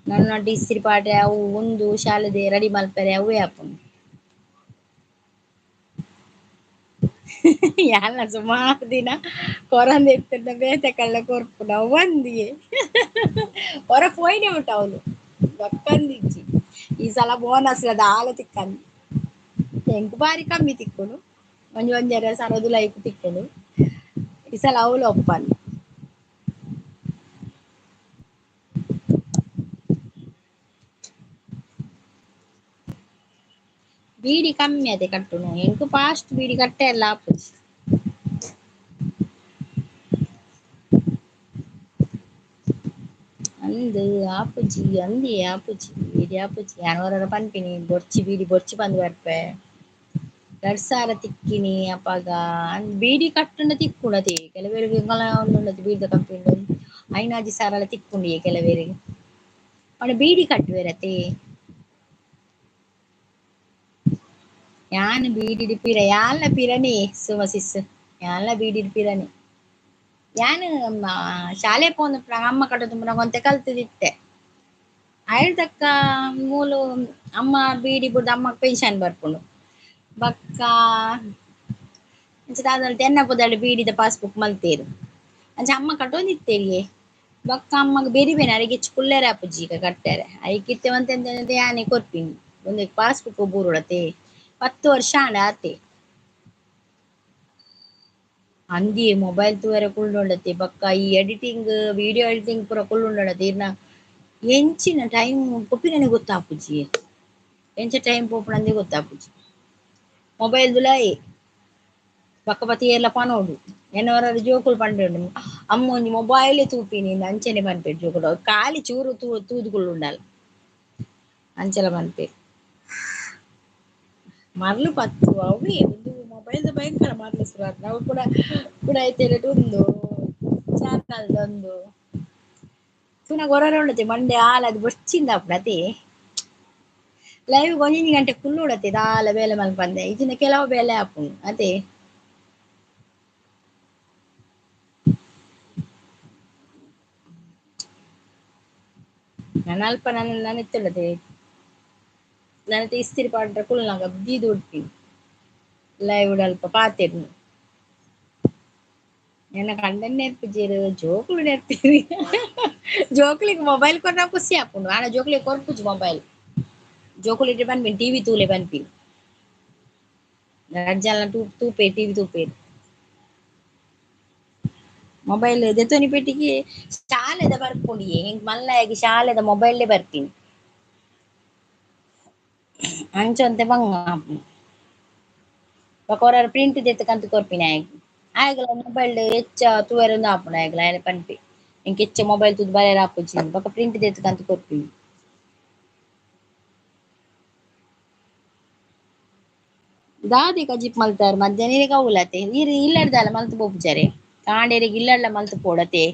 ನನ ಇಸ್ತ್ರಿ ಪಾಡ್ರೆ ಅವು ಉಂದು ಶಾಲೆದ ರೆಡಿ ಮಲ್ಪೆರೆ ಅವ್ವೆ ಆಪುಂಡು. ಯಾನ್ಲ ಸುಮಾರು ದಿನ ಕೊರಂದೆ ಇತ್ತುಂಡ ಬೇತೆ ಕಳ್ಳ ಕೊರ್ಪುನ ಅವ್ವಂದಿಯೇ ಹೊರ ಪೋಯಿನೆ ಮುಟ ಅವ್ಲು ಬಕ್ಕಂದಿಜ್ಜಿ ಈ ಸಲ ಬೋನಸ್ ದಾಲ ತಿಕ್ಕಂದ್ ಎಂಕ್ ಬಾರಿ ಕಮ್ಮಿ ತಿಕ್ಕುಂಡು ಒಂಜಿ ಒಂಜರೆ ಸರದುಲ ಐಕ್ ತಿಕ್ಕುಂಡು ಈ ಸಲ ಅವ್ಲು ಒಪ್ಪಂದ್. ಬೀಡಿ ಕಮ್ಮಿ ಅದೇ ಕಟ್ಟುನು ಎಂಕ್ ಫಾಸ್ಟ್ ಬೀಡಿ ಕಟ್ಟೆಲ್ಲ ಆಪುಜಿ. ಅಂದ್ ಆಪುಜಿ ಅಂದೇ ಆಪುಜಿ ಬೀಡಿ ಆಪುಜಿ ಯಾನ್ ಒರೊರ ಪನ್ಪಿನಿ ಬೊರ್ಚಿ ಬೀಡಿ ಬೊರ್ಚಿ ಪಂದ್ ಬರ್ಪೆ. 2000 ತಿಕ್ಕಿನಿ ಅಪಗ ಬೀಡಿ ಕಟ್ಟುಂಡ ತಿಕ್ಕುಂಡತೆ ಕೆಲವೆರ್ ಉಂಡುಂಡತೆ ಬೀಡಿದ ಕಂಪನಿ ಐನಾಜಿ ಸಾರಲ ತಿಕ್ಕುಂಡಿಯೇ ಕೆಲವೆರ್ ಆಂಡ ಬೀಡಿ ಕಟ್ಟುವೆರತೆ. ಯಾನ್ ಬೀಡಿಡ್ ಪಿರ ಯಾನ್ಲ ಪಿರನೇ ಸುಮಸಿಸ್ ಯಾನ್ಲ ಬೀಡಿಡ್ ಪಿರನೆ. ಯಾನ್ ಶಾಲೆ ಪೋವೊಂದುಪ್ಪುನಗ ಅಮ್ಮ ಕಟ್ಟೊಂದುಪ್ಪುನಗ ಒಂತೆ ಕಲ್ತುದಿತ್ತೆ. ಐಡ್ದಕ್ಕ ಮೂಲು ಅಮ್ಮ ಬೀಡಿ ಬುಡ್ದು ಅಮ್ಮಗ್ ಪೆನ್ಷನ್ ಬರ್ಪುಂಡು. ಬೊಕ್ಕ ಅಂಚ ದಾದಂತ ಎನ್ನ ಪುದರ್ಡ್ ಬೀಡಿದ ಪಾಸ್ಬುಕ್ ಮಲ್ತೆರ್ ಅಂಚ ಅಮ್ಮ ಕಟ್ಟೊಂದಿತ್ತೆರ್ಗೆ. ಬೊಕ್ಕ ಅಮ್ಮಗ್ ಬೆರಿಬೇನೆ ಅರೆಗ್ ಹೆಚ್ಚ್ ಕುಲ್ಲೆರೆ ಆಪುಜಿ ಈಗ ಕಟ್ಟೆರೆ ಐಕ್ ಇತ್ತೆ ಒಂತೆ ಒಂತೆ ಯಾನೆ ಕೊರ್ಪಿನಿ ಉಂದೆಕ್ ಪಾಸ್ಬುಕ್ ಬೂರೊಡತೆ 10 ವರ್ಷ ಆಂಡ ಆತೆ. ಅಂದಿಯೇ ಮೊಬೈಲ್ ತೂವರೆ ಕುಲ್ಲುಂಡತೆ ಬೊಕ್ಕ ಈ ಎಡಿಟಿಂಗ್ ವಿಡಿಯೋ ಎಡಿಟಿಂಗ್ ಪೂರ ಕುಲ್ಲುಂಡತೆ ಇರ್ನ ಎಂಚಿನ ಟೈಮ್ ಪೋಪಿನನೆ ಗೊತ್ತಾಪುಜಿ ಎಂಚ ಟೈಮ್ ಪೋಪುನಂದೇ ಗೊತ್ತಾಪುಜಿ. ಮೊಬೈಲ್ ದುಲಾಯಿ ಬೊಕ್ಕ ಪತ್ತ್ ಏರ್ಲ ಪನೊಡು ಎನ್ನ ಒರ ಜೋಕುಲು ಪಂಡುಂಡು ಅಮ್ಮ ಒಂಜಿ ಮೊಬೈಲ್ ತೂಪಿನಿ ಅಂಚನೆ ಪನ್ಪೆರ್ ಜೋಕುಲು ಖಾಲಿ ಚೂರು ತೂದು ಕುಲ್ಲುಂಡಲ ಅಂಚಲ ಪನ್ಪೆರ್. ಮರ್ಲು ಪತ್ತು ಅವೇ ಒಂದು ಮೊಬೈಲ್ ಭಯಂಕರ ಮರ್ಲು ಶುರು ಆತ್ಂಡ್ ಅವು ಕೂಡ ಕೂಡ ಐತೆರೆಟ್ ಉಂದು ಚಾನಲ್ ಒಂದು ತೂನಗ ಒರೊರ ಉಂಡತೆ ಮಂಡೆ ಆಲದ್ ಬೊರ್ಚಿಂದ ಆಪುಂಡು ಲೈವ್ ಒಂಜೊಂಜಿ ಗಂಟೆ ಕುಲ್ಲುಡತೆ ದಾಲ ಬೇಲೆ ಮಲ್ಪಂದೆ ಇಜಿಂಡ ಕೆಲವು ಬೇಲೆ ಆಪುಂಡು ಅತೆ. ನನ ಅಲ್ಪ ನನ ನನ ಇತ್ತುಂಡತೆ ನನತ ಇಸ್ತ್ರಿ ಪಾಡ್ರೆ ಕುಲ್ಲುನಗ ದೀದ್ ಉಡ್ಪಿನಿ ಲೈವ್ ಅಲ್ಪ ಪಾತೆರ್ನು. ಎನ್ನ ಕಂಡನಿ ನೆರ್ಪುಜೆರ್ ಜೋಕುಲು ನೆರ್ಪೆರ್ ಜೋಕುಲೆಗ್ ಮೊಬೈಲ್ ಕೊರ್ನ ಖುಷಿ ಆಪುಂಡು ಆಂಡ ಜೋಕುಲೆಗ್ ಕೊರ್ಪುಜಿ ಮೊಬೈಲ್ ಜೋಕುಲು ಇತ್ತೆ ಪನ್ಪಿನಿ ಟಿವಿ ತೂಲೆ ಪನ್ಪಿನಿ ರಡ್ಡ್ ಜನ ತೂಪೆರ್ ಟಿವಿ ತೂಪೆರ್ ಮೊಬೈಲ್ ದೆತೊನಿ ಪೆಟ್ಟಿಗೆ ಶಾಲೆದ ಬರ್ಪುಂಡಿಯೇ ಎಂಕ್ ಮಲ್ಲಾಯಗ್ ಶಾಲೆದ ಮೊಬೈಲ್ ಬರ್ಪಿನಿ ಅಂಚ ಒಂತೆ ಬಂಗ ಆಪುಂಡು. ಬೊಕ ಒರ ಪ್ರಿಂಟ್ ದೆತ್ತ್ ಕಂತ್ ಕೊರ್ಪಿನಿ ಆಯಗ್ ಆಯಗ್ಲ ಮೊಬೈಲ್ ಹೆಚ್ಚ ತೂವೆರೆ ಉಂದು ಆಪುಂಡು ಆಯಗ್ಲ ಆಯೆ ಪನ್ಪೆ ಎಂಕ್ ಹೆಚ್ಚ ಮೊಬೈಲ್ ತೂದು ಬರೆಯೆರೆ ಆಪುಜಿ ಬೊಕ ಪ್ರಿಂಟ್ ದೆತ್ತ್ ಕಂತ್ ಕೊರ್ಪಿನಿ. ದಾದೆ ಕಜಿಪ್ ಮಲ್ತಾರ್ ಮಧ್ಯಾಹ್ನ ಇರೆಗ್ ಅವ್ಲತೆ ಈರ್ ಇಲ್ಲಡ್ ದಾಲ ಮಲ್ತ್ ಪೋಪುಜಾರೆ ಕಾಂಡೆರೆಗ್ ಇಲ್ಲಡ್ಲ ಮಲ್ತ್ ಪೋಡತೆ.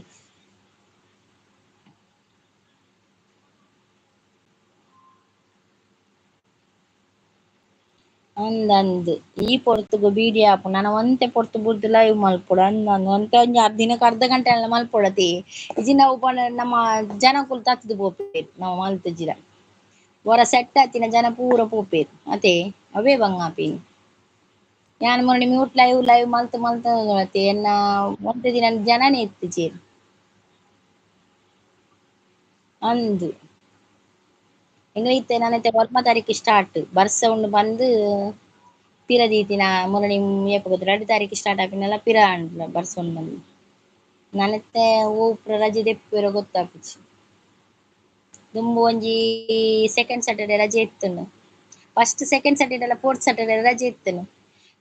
ಅಂದ್ ಅಂದ್ ಈ ಪೊರ್ತುಗು ಬೀಡಿ ಆಪುಂಡು ನನ ಒಂತೆ ಪೊರ್ತು ಬುಡ್ದು ಲೈವ್ ಮಲ್ಪೊಡು ಅಂದ್ ಅಂದ್ ಒಂತೆ ಒಂಜಿ ದಿನಕ್ ಅರ್ಧ ಗಂಟೆ ಆಂಡಲ ಮಲ್ಪೊಡತೆ ಇಜ್ಜಿಂಡ ಅವು ಪಂಡ ನಮ್ಮ ಜನಕುಲು ತತ್ತ್‌ದ್ ಪೋಪೆರ್ ನಮ ಮಲ್ತ್‌ಜಿಡ ಒರ ಸೆಟ್ ಆತಿನ ಜನ ಪೂರ ಪೋಪೆರ್ ಅತೆ ಅವೇ ಬಂಗ ಆಪಿನಿ. ಯಾನ್ ಮೊನ್ನೆ ಮ್ಯೂಟ್ ಲೈವ್ ಲೈವ್ ಮಲ್ತ್ ಮಲ್ತ್ ಅತೆ ಎನ್ನ ಒಂತೆ ದಿನ ಜನನೇ ಇತ್ತಿಜೆರ್. ಅಂದ್ ಎಂಕ್ಲ ಇತ್ತೆ ನನ ಇತ್ತೆ 9 ತಾರೀಕು ಸ್ಟಾರ್ಟ್ ಬರ್ಸ ಉಂಡು ಪಂದ್ ಪಿರ ದೀತಿನ ಮೊನ್ನೆ ಏಪ ಗೊತ್ತ 2 ತಾರೀಕು ಸ್ಟಾರ್ಟ್ ಆಪಿನಲ ಪಿರ ಆಂಡ್ ಬರ್ಸ ಉಂಡು ಪಂದ್. ನನ ಇತ್ತೆ ಒವು ಪೂರ ರಜೆ ದೆಪ್ಪುವೆರ ಗೊತ್ತಾಪುಜಿ. ದುಂಬು ಒಂಜಿ ಸೆಕೆಂಡ್ ಸ್ಯಾಟರ್ಡೆ ರಜೆ ಇತ್ತುಂಡು ಫಸ್ಟ್ ಸೆಕೆಂಡ್ ಸ್ಯಾಟರ್ಡೆ ಅಲ್ಲ ಫೋರ್ತ್ ಸ್ಯಾಟರ್ಡೆ ರಜೆ ಇತ್ತುಂಡು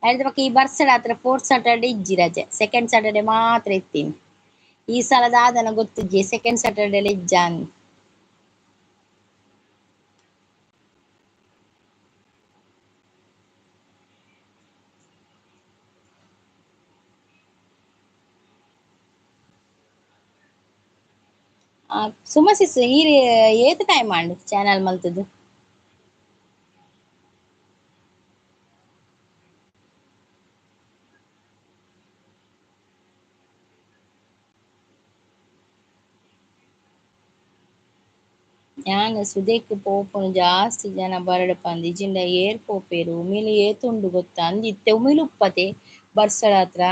ಐರ್ದ ಬೊಕ ಈ ಬರ್ಸಡಾತ್ರ ಫೋರ್ತ್ ಸ್ಯಾಟರ್ಡೆ ಇಜ್ಜಿ ರಜೆ ಸೆಕೆಂಡ್ ಸ್ಯಾಟರ್ಡೆ ಮಾತ್ರ ಇತ್ತೀನಿ. ಈ ಸಲ ದಾದನ ಗೊತ್ತಿಜ್ಜಿ ಸೆಕೆಂಡ್ ಸ್ಯಾಟರ್ಡೆ ಇಜ್ಜಾಂದ್. ಸುಮಸಿಸ್ ಈರ್ ಏತ್ ಟೈಮ್ ಆಂಡ್ ಚಾನಲ್ ಮಲ್ತದು. ಯಾನ್ ಸುದೆಕ್ ಪೋಪುನು ಜಾಸ್ತಿ ಜನ ಬರಡ್ ಪಂದ್ ಇಜಿಂಡ ಏರ್ ಪೋಪೆರ್ ಉಮಿಲ್ ಏತುಂಡು ಗೊತ್ತಾ ಅಂದ್ ಇತ್ತೆ ಉಮಿಲ್ ಉಪ್ಪತೆ ಬರ್ಸಡಾತ್ರ.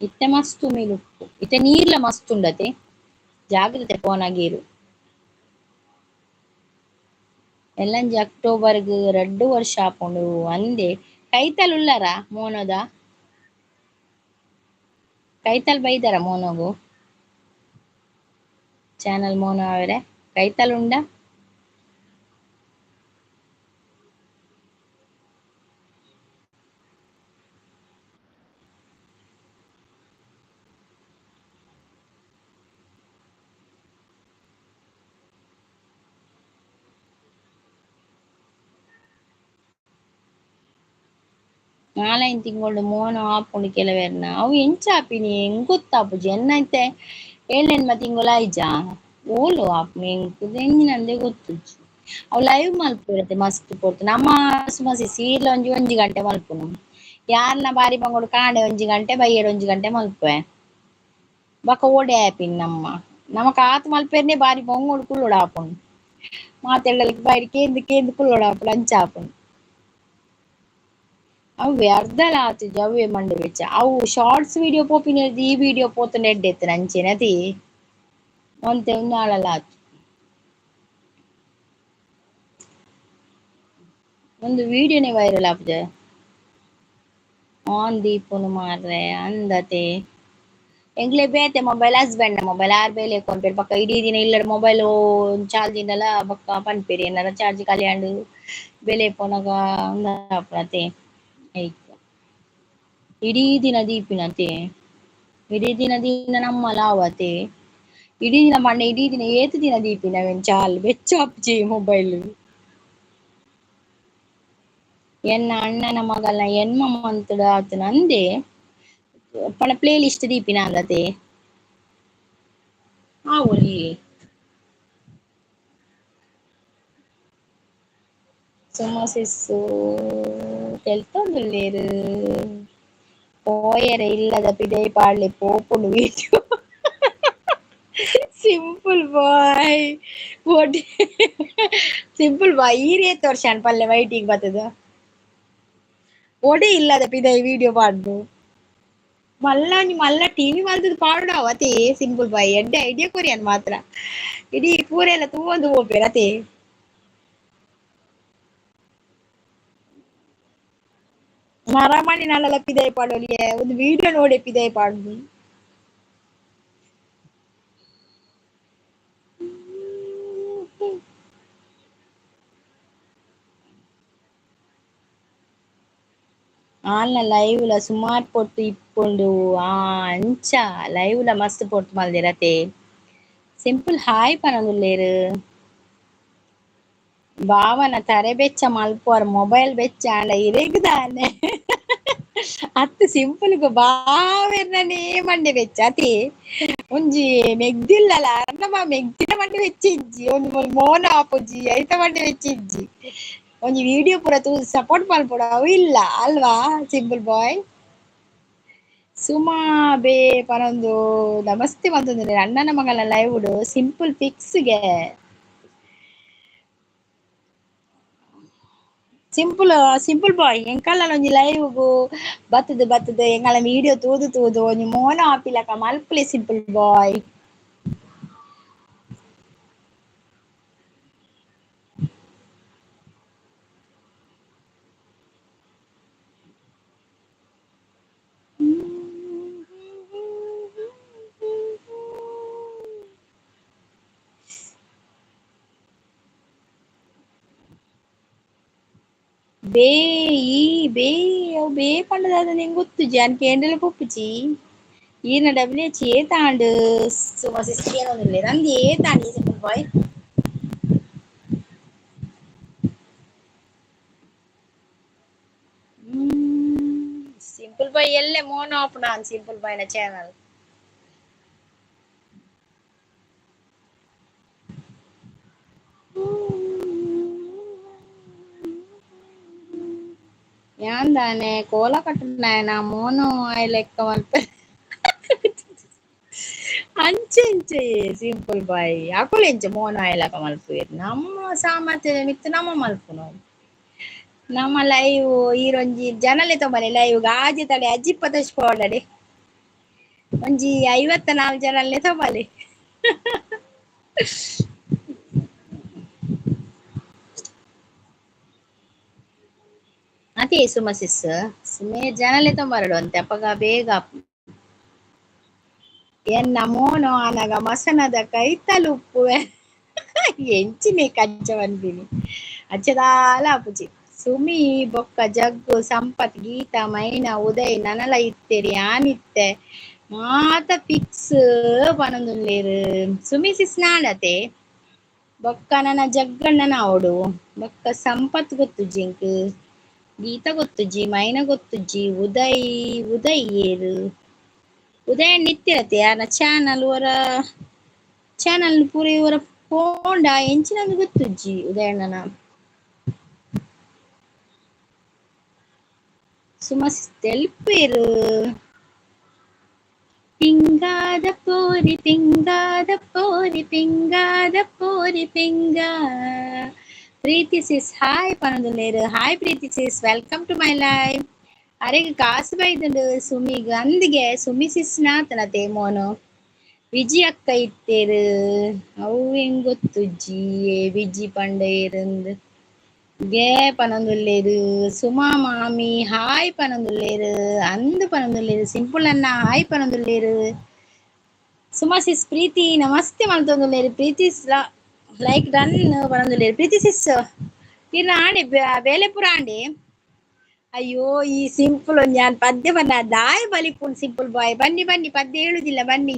ಇತ್ತೆ ಮಸ್ತ್ ಉಮಿಲ್ ಉಪ್ಪು ಇತ್ತೆ ನೀರ್ಲ ಮಸ್ತ್ ಉಂಡತೆ ಜಾಗ್ರತೆ ಪೋನಗೀರು. ಎಲ್ಲಂಜಿ ಅಕ್ಟೋಬರ್ಗ್ 2 ವರ್ಷ ಆಪುಂಡು ಅಂದೆ ಕೈತಲ್ ಉಲ್ಲರ ಮೋನದ ಕೈತಲ್ ಬೈದಾರ ಮೋನಗು ಚಾನಲ್ ಮೋನ ಅವರೆ ಕೈತಲ್ ಉಂಡ. ನಾಲೈನ್ ತಿಂಗಳು ಮೋನ ಆಪುಂಡು ಕೆಲವೆರ್ನ ಅವು ಎಂಚ ಆಪಿನಿ ಎಂಕ್ ಗೊತ್ತಾಪುಜಿ ಎನ್ನೈತೆ ಏಳೆಣ್ಮ ತಿಂಗಳು ಆಯ್ಜಾ ಓಲು ಆಪುನಿ ಎಂಕ್ ಎಂಚಿನಂದೆ ಗೊತ್ತುಜ್ಜಿ. ಅವು ಲೈವ್ ಮಲ್ಪುರತೆ ಮಸ್ತ್ ಪೊರ್ತು ನಮ್ಮ ಸುಮಸಿ ಸೀರ್ಲ ಒಂಜಿ ಒಂಜಿ ಗಂಟೆ ಮಲ್ಪುನು ಯಾರ್ನ ಬಾರಿ ಬಂಗೋಡು ಕಾಂಡೆ 1 ಗಂಟೆ ಬಯ್ಯಡ್ 1 ಗಂಟೆ ಮಲ್ಪುವೆ ಬೊಕ ಓಡೆ ಆಪಿನಿ ನಮ್ಮ ನಮಕ್ ಆತ್ ಮಲ್ಪೆರ್ನೆ ಬಾರಿ ಬೊಂಗೋಡು ಕುಲ್ಲೋಡು ಆಪುಂಡು ಮಾತೆಲ್ಲಲಿಕ್ ಬಾರಿ ಕೇಂದ್ ಕೇಂದ್ ಕುಲ್ಲೋಡು ಆಪುಂಡು ಅಂಚ ಆಪುಂಡು. ಅವ್ವೆ ಅರ್ಧಲ ಆತುಜಿ ಅವ್ವೆ ಮಂಡೆ ಬೆಚ್ಚ ಅವು ಶಾರ್ಟ್ಸ್ ವಿಡಿಯೋ ಪೋಪಿನ ಈ ವಿಡಿಯೋ ಪೋತುಂಡ ಎಡ್ಡೆ ಇತ್ತಿನ ಅಂಚೆನೆ ಅತಿ ಒಂತೆ ಉಂದಾಳಲ ಆತು ಒಂದು ವಿಡಿಯೋನೇ ವೈರಲ್ ಆಪುಜ ಆನ್ ದೀಪುನು ಮಾರ್ರೆ ಅಂದತೆ ಎಂಕ್ಲೆ ಬೇತೆ ಮೊಬೈಲ್ ಹಸ್ಬೆಂಡ್ ಮೊಬೈಲ್ ಆರ್ ಬೇಲೆ ಕೊಂಪೆರ್ ಬೊಕ ಇಡೀ ದಿನ ಇಲ್ಲಡ್ ಮೊಬೈಲ್ ಚಾರ್ಜ್ ಇಂಡಲ ಬೊಕ ಪನ್ಪೆರ್ ಏನಾರ ಚಾರ್ಜ್ ಖಾಲಿ ಆಂಡ್ ಬೆಲೆ ಪೋನಗ ಉಂದಾಪುನತೆ ಐಕ್ ಇಡೀ ದಿನ ದೀಪಿನತೆ ಇಡೀ ದಿನ ದಿನ ನಮ್ಮಲ ಆವತೆ ಇಡೀ ದಿನ ಪಂಡ ಇಡೀ ದಿನ ಏತ್ ದಿನ ದೀಪಿನ ಅವೆನ್ ಚಾಲ್ ಬೆಚ್ಚ ಆಪುಜಿ ಮೊಬೈಲ್. ಎನ್ನ ಅಣ್ಣನ ಮಗಲ್ನ ಎನ್ಮ ಮಂತ್ಡ್ ಆತುನ ಅಂದೆ ಪಂಡ ಪ್ಲೇ ಲಿಸ್ಟ್ ದೀಪಿನ ಅಂದತೆ ಆವೊಲಿ. ಸುಮಸಿಸ್ಸು ತೆಲ್ತೊಂದುಲ್ಲೆರ್ ಪೋಯೆರೆ ಇಲ್ಲದ ಪಿದಯಿ ಪಾಡ್ಲೆ ಪೋಪುಂಡು ವಿಡಿಯೋ. ಸಿಂಪಲ್ ಬಾಯ್ ಓಡಿ ಸಿಂಪಲ್ ಬಾಯ್ ಈರ್ ಏತ್ ವರ್ಷ ಆಂಡ್ ಪಲ್ಲೆ ವೈಟಿಗ್ ಬತ್ತುದು ಒಡೆ ಇಲ್ಲದ ಪಿದಯಿ ವಿಡಿಯೋ ಪಾಡ್ದು ಮಲ್ಲ ಒಂಜಿ ಮಲ್ಲ ಟಿವಿ ಮಲ್ತುದು ಪಾಡುನವು ಅತೇ ಸಿಂಪಲ್ ಬಾಯ್ ಎಡ್ಡೆ ಐಡಿಯಾ ಕೊರಿಯನ್ ಮಾತ್ರ ಇಡೀ ಪೂರೆಲ್ಲ ತೂವೊಂದು ಪೋಪೆರ್ ಅತೇ. ನರಮನಿ ನಲ್ಲಲ ಪಿದಯಿ ಪಾಡೊಲಿಯೆ ಒಂದು ವಿಡಿಯೋ ನೋಡೆ ಪಿದಯಿ ಪಾಡುದು. ಆಲ್ನ ಲೈವ್ ಲ ಸುಮಾರ್ ಪೊರ್ತು ಇಪ್ಪುಂಡು ಆ ಅಂಚ ಲೈವ್ ಲ ಮಸ್ತ್ ಪೊರ್ತು ಮಲ್ದೆರ್ ಅತೆ ಸಿಂಪಲ್ ಹಾಯ್ ಪನೊಂದುಲ್ಲೆರ್. ಭಾವನ ತರೆ ಬೆಚ್ಚ ಮಲ್ಪುವರ್ ಮೊಬೈಲ್ ಬೆಚ್ಚ ಆಂಡ ಇರೆಗ್ ದಾನೆ ಅತ್ ಸಿಂಪಲ್ ಗ್ ಬಾವೆರ್ನನೇ ಮಂಡೆ ಬೆಚ್ಚ ಅತೆ ಒಂಜಿ ಮೆಗ್ದಿಲ್ಲಲ ಅರ್ನಮ ಮೆಗ್ದಿನ ಮಂಡೆ ಬೆಚ್ಚ ಇಜ್ಜಿ ಒಂಜಿ ಮೋನ ಆಪುಜಿ ಐತ ಮಂಡೆ ಬೆಚ್ಚ ಇಜ್ಜಿ ಒಂಜಿ ವಿಡಿಯೋ ಪೂರ ತೂದು ಸಪೋರ್ಟ್ ಮಲ್ಪೊಡು ಅವು ಇಲ್ಲ ಅಲ್ವಾ ಸಿಂಪಲ್ ಬಾಯ್. ಸುಮಾ ಬೇ ಪನೊಂದು ನಮಸ್ತೆ ಮಲ್ತೊಂದುಲ್ಲೆರ್ ಅಣ್ಣನ ಮಗನ ಲೈವ್ ಡ್ ಸಿಂಪಲ್ ಫಿಕ್ಸ್ ಗೆ. ಸಿಂಪಲ್ ಸಿಂಪಲ್ ಬಾಯ್ ಎಂಕಲ್ನ ಒಂಜಿ ಲೈವ್ ಗು ಬತ್ತುದು ಬತ್ತುದು ಎಂಕಲ್ನ ವಿಡಿಯೋ ತೂದು ತೂದು ಒಂಜಿ ಮೋನ ಆಪಿಲಕ ಮಲ್ಪುಲೆ ಸಿಂಪಲ್ ಬಾಯ್. ಬೇ ಈ ಬೇ ಅವು ಬೇ ಪಂಡದಾದ ನಿಂಗೆ ಗೊತ್ತುಜಿ ಅನ್ ಕೇಂಡಲ ಪೊಪ್ಪುಜಿ ಈರ್ನ ಡಬ್ಲ್ಯೂ ಎಚ್ ಏತಾಂಡ್ ಸುಮಸಿಸ್ ಕೇನೊಂದುಲ್ಲೆರ್ ಅಂದ್ ಏತಾಂಡ್ ಈ ಸಿಂಪಲ್ ಬಾಯ್. ಸಿಂಪಲ್ ಬಾಯ್ ಎಲ್ಲೆ ಮೋನ ಆಪುನ ಸಿಂಪಲ್ ಬಾಯ್ನ ಚಾನಲ್. ಯಾಂದಾನೆ ಕೋಲ ಕಟ್ಟುನಾಯನ ಮೋನು ಆಯ್ ಲೆಕ್ಕ ಮಲ್ಪೆ ಅಂಚೆ ಅಂಚೆ ಸಿಂಪಲ್ ಬಾಯ್ ಅಕುಲು ಎಂಚ ಮೋನು ಆಯ್ಲಕ ಮಲ್ಪುವೆರ್ ನಮ್ಮ ಸಾಮರ್ಥ್ಯದ ಮಿತ್ತ್ ನಮ್ಮ ಮಲ್ಪುನು. ನಮ್ಮ ಲೈವ್ ಈರೊಂಜಿ ಜನಲೆ ತೊಂಬಲೆ ಲೈವ್ ಆಜಿ ತಡೆ ಅಜ್ಜಿಪ್ಪ ತೋಚ್ಪೋಡಡೆ ಒಂಜಿ 54 ಜನಲೆ ತೊಂಬಲೆ. ಅದೇ ಸುಮಸಿಸ್ ಸುಮೇ ಜನಲೆ ತೊಂಬರಡು ಅಂತೆ ಅಪಗ ಬೇಗ ಎನ್ನ ಮೋನೋ ಆನಗ ಮಸನದ ಕೈತಲುಪ್ಪುವೆ ಎಂಚಿನೆ ಕಜ್ಜ ಬಂದಿನಿ ಅಚ್ಚದಾಲ ಅಪುಜಿ. ಸುಮಿ ಬೊಕ್ಕ ಜಗ್ಗು ಸಂಪತ್ ಗೀತಾ ಮೈನಾ ಉದಯ್ ನನಲ ಇತ್ತೆರಿ ಆನಿತ್ತೆ ಮಾತ ಫಿಕ್ಸ್ ಪನೊಂದುಲ್ಲೆರ್. ಸುಮಿ ಸಿಸ್ ನಾಡತೆ ಬೊಕ್ಕ ನನ ಜಗ್ಗಣ್ಣನ ಅವಡು ಬೊಕ್ಕ ಸಂಪತ್ ಗೊತ್ತುಜ್ಜಿ ಎಂಕ್, ಗೀತಾ ಗೊತ್ತುಜ್ಜಿ, ಮೈನಾ ಗೊತ್ತುಜ್ಜಿ, ಉದಯ್ ಉದಯ್ ಏರು ಉದಯ್ ನಿತ್ಯರತೆ ಯಾರ ಚಾನಲ್ ಅವರ ಚಾನಲ್ ಪೂರ ಇವರ ಪೋಂಡ ಎಂಚಿನಂದು ಗೊತ್ತುಜ್ಜಿ ಉದಯಣ್ಣನ. ಸುಮಸ್ ತೆಲ್ಪೇರು ಪಿಂಗಾದ ಪೋರಿ ಪಿಂಗಾದ ಪೋರಿ ಪಿಂಗಾದ ಪೋರಿ ಪಿಂಗ. ಪ್ರೀತಿ ಸಿಸ್ ಹಾಯ್ ಪನೊಂದುಲ್ಲೆರ್. Hi Preethi sis, welcome to my live. ಅರೆಗ್ ಕಾಸು ಬೈದುಂಡು ಸುಮಿಗ್ ಅಂದ್ಗೆ ಸುಮಿ ಸಿಸ್ ನಾತನತೆ ಮೋನು. ವಿಜಿ ಅಕ್ಕ ಇತ್ತೇರು ಅವು ಹೆಂಗ್ ಗೊತ್ತುಜ್ಜಿ ವಿಜಿ ಪಂಡ ಏರಂದು ಗೆ ಪನೊಂದುಲ್ಲೆರ್. ಸುಮಾ ಮಾಮಿ ಹಾಯ್ ಪನೊಂದುಲ್ಲೆರ್ ಅಂದ್ ಪನೊಂದುಲ್ಲೆರ್. ಸಿಂಪಲ್ ಅಣ್ಣ ಹಾಯ್ ಪನೊಂದುಲ್ಲೆರ್. ಸುಮಾ ಸಿಸ್ ಪ್ರೀತಿ ನಮಸ್ತೆ ಮಲ್ತೊಂದುಲ್ಲೆರ್. ಪ್ರೀತಿ ಲೈಕ್ ಡನ್ ಪನೊಂದುಲ್ಲೆರ್. ಪ್ರೀತಿ ಸಿಸ್ ಇರ್ನ ಆಂಡೆ ಬೇಲೆಪುರ ಆಂಡೆ. ಅಯ್ಯೋ ಈ ಸಿಂಪಲ್ ಒಂಜಿ ಪದ್ಯ ಬನ್ನ ದಾಯ್ ಬಲಿಪುನ್ ಸಿಂಪಲ್ ಬಾಯ್. ಬನ್ನಿ ಬನ್ನಿ ಪದ್ಯ ಹೇಳುದಿಲ್ಲ ಬನ್ನಿ.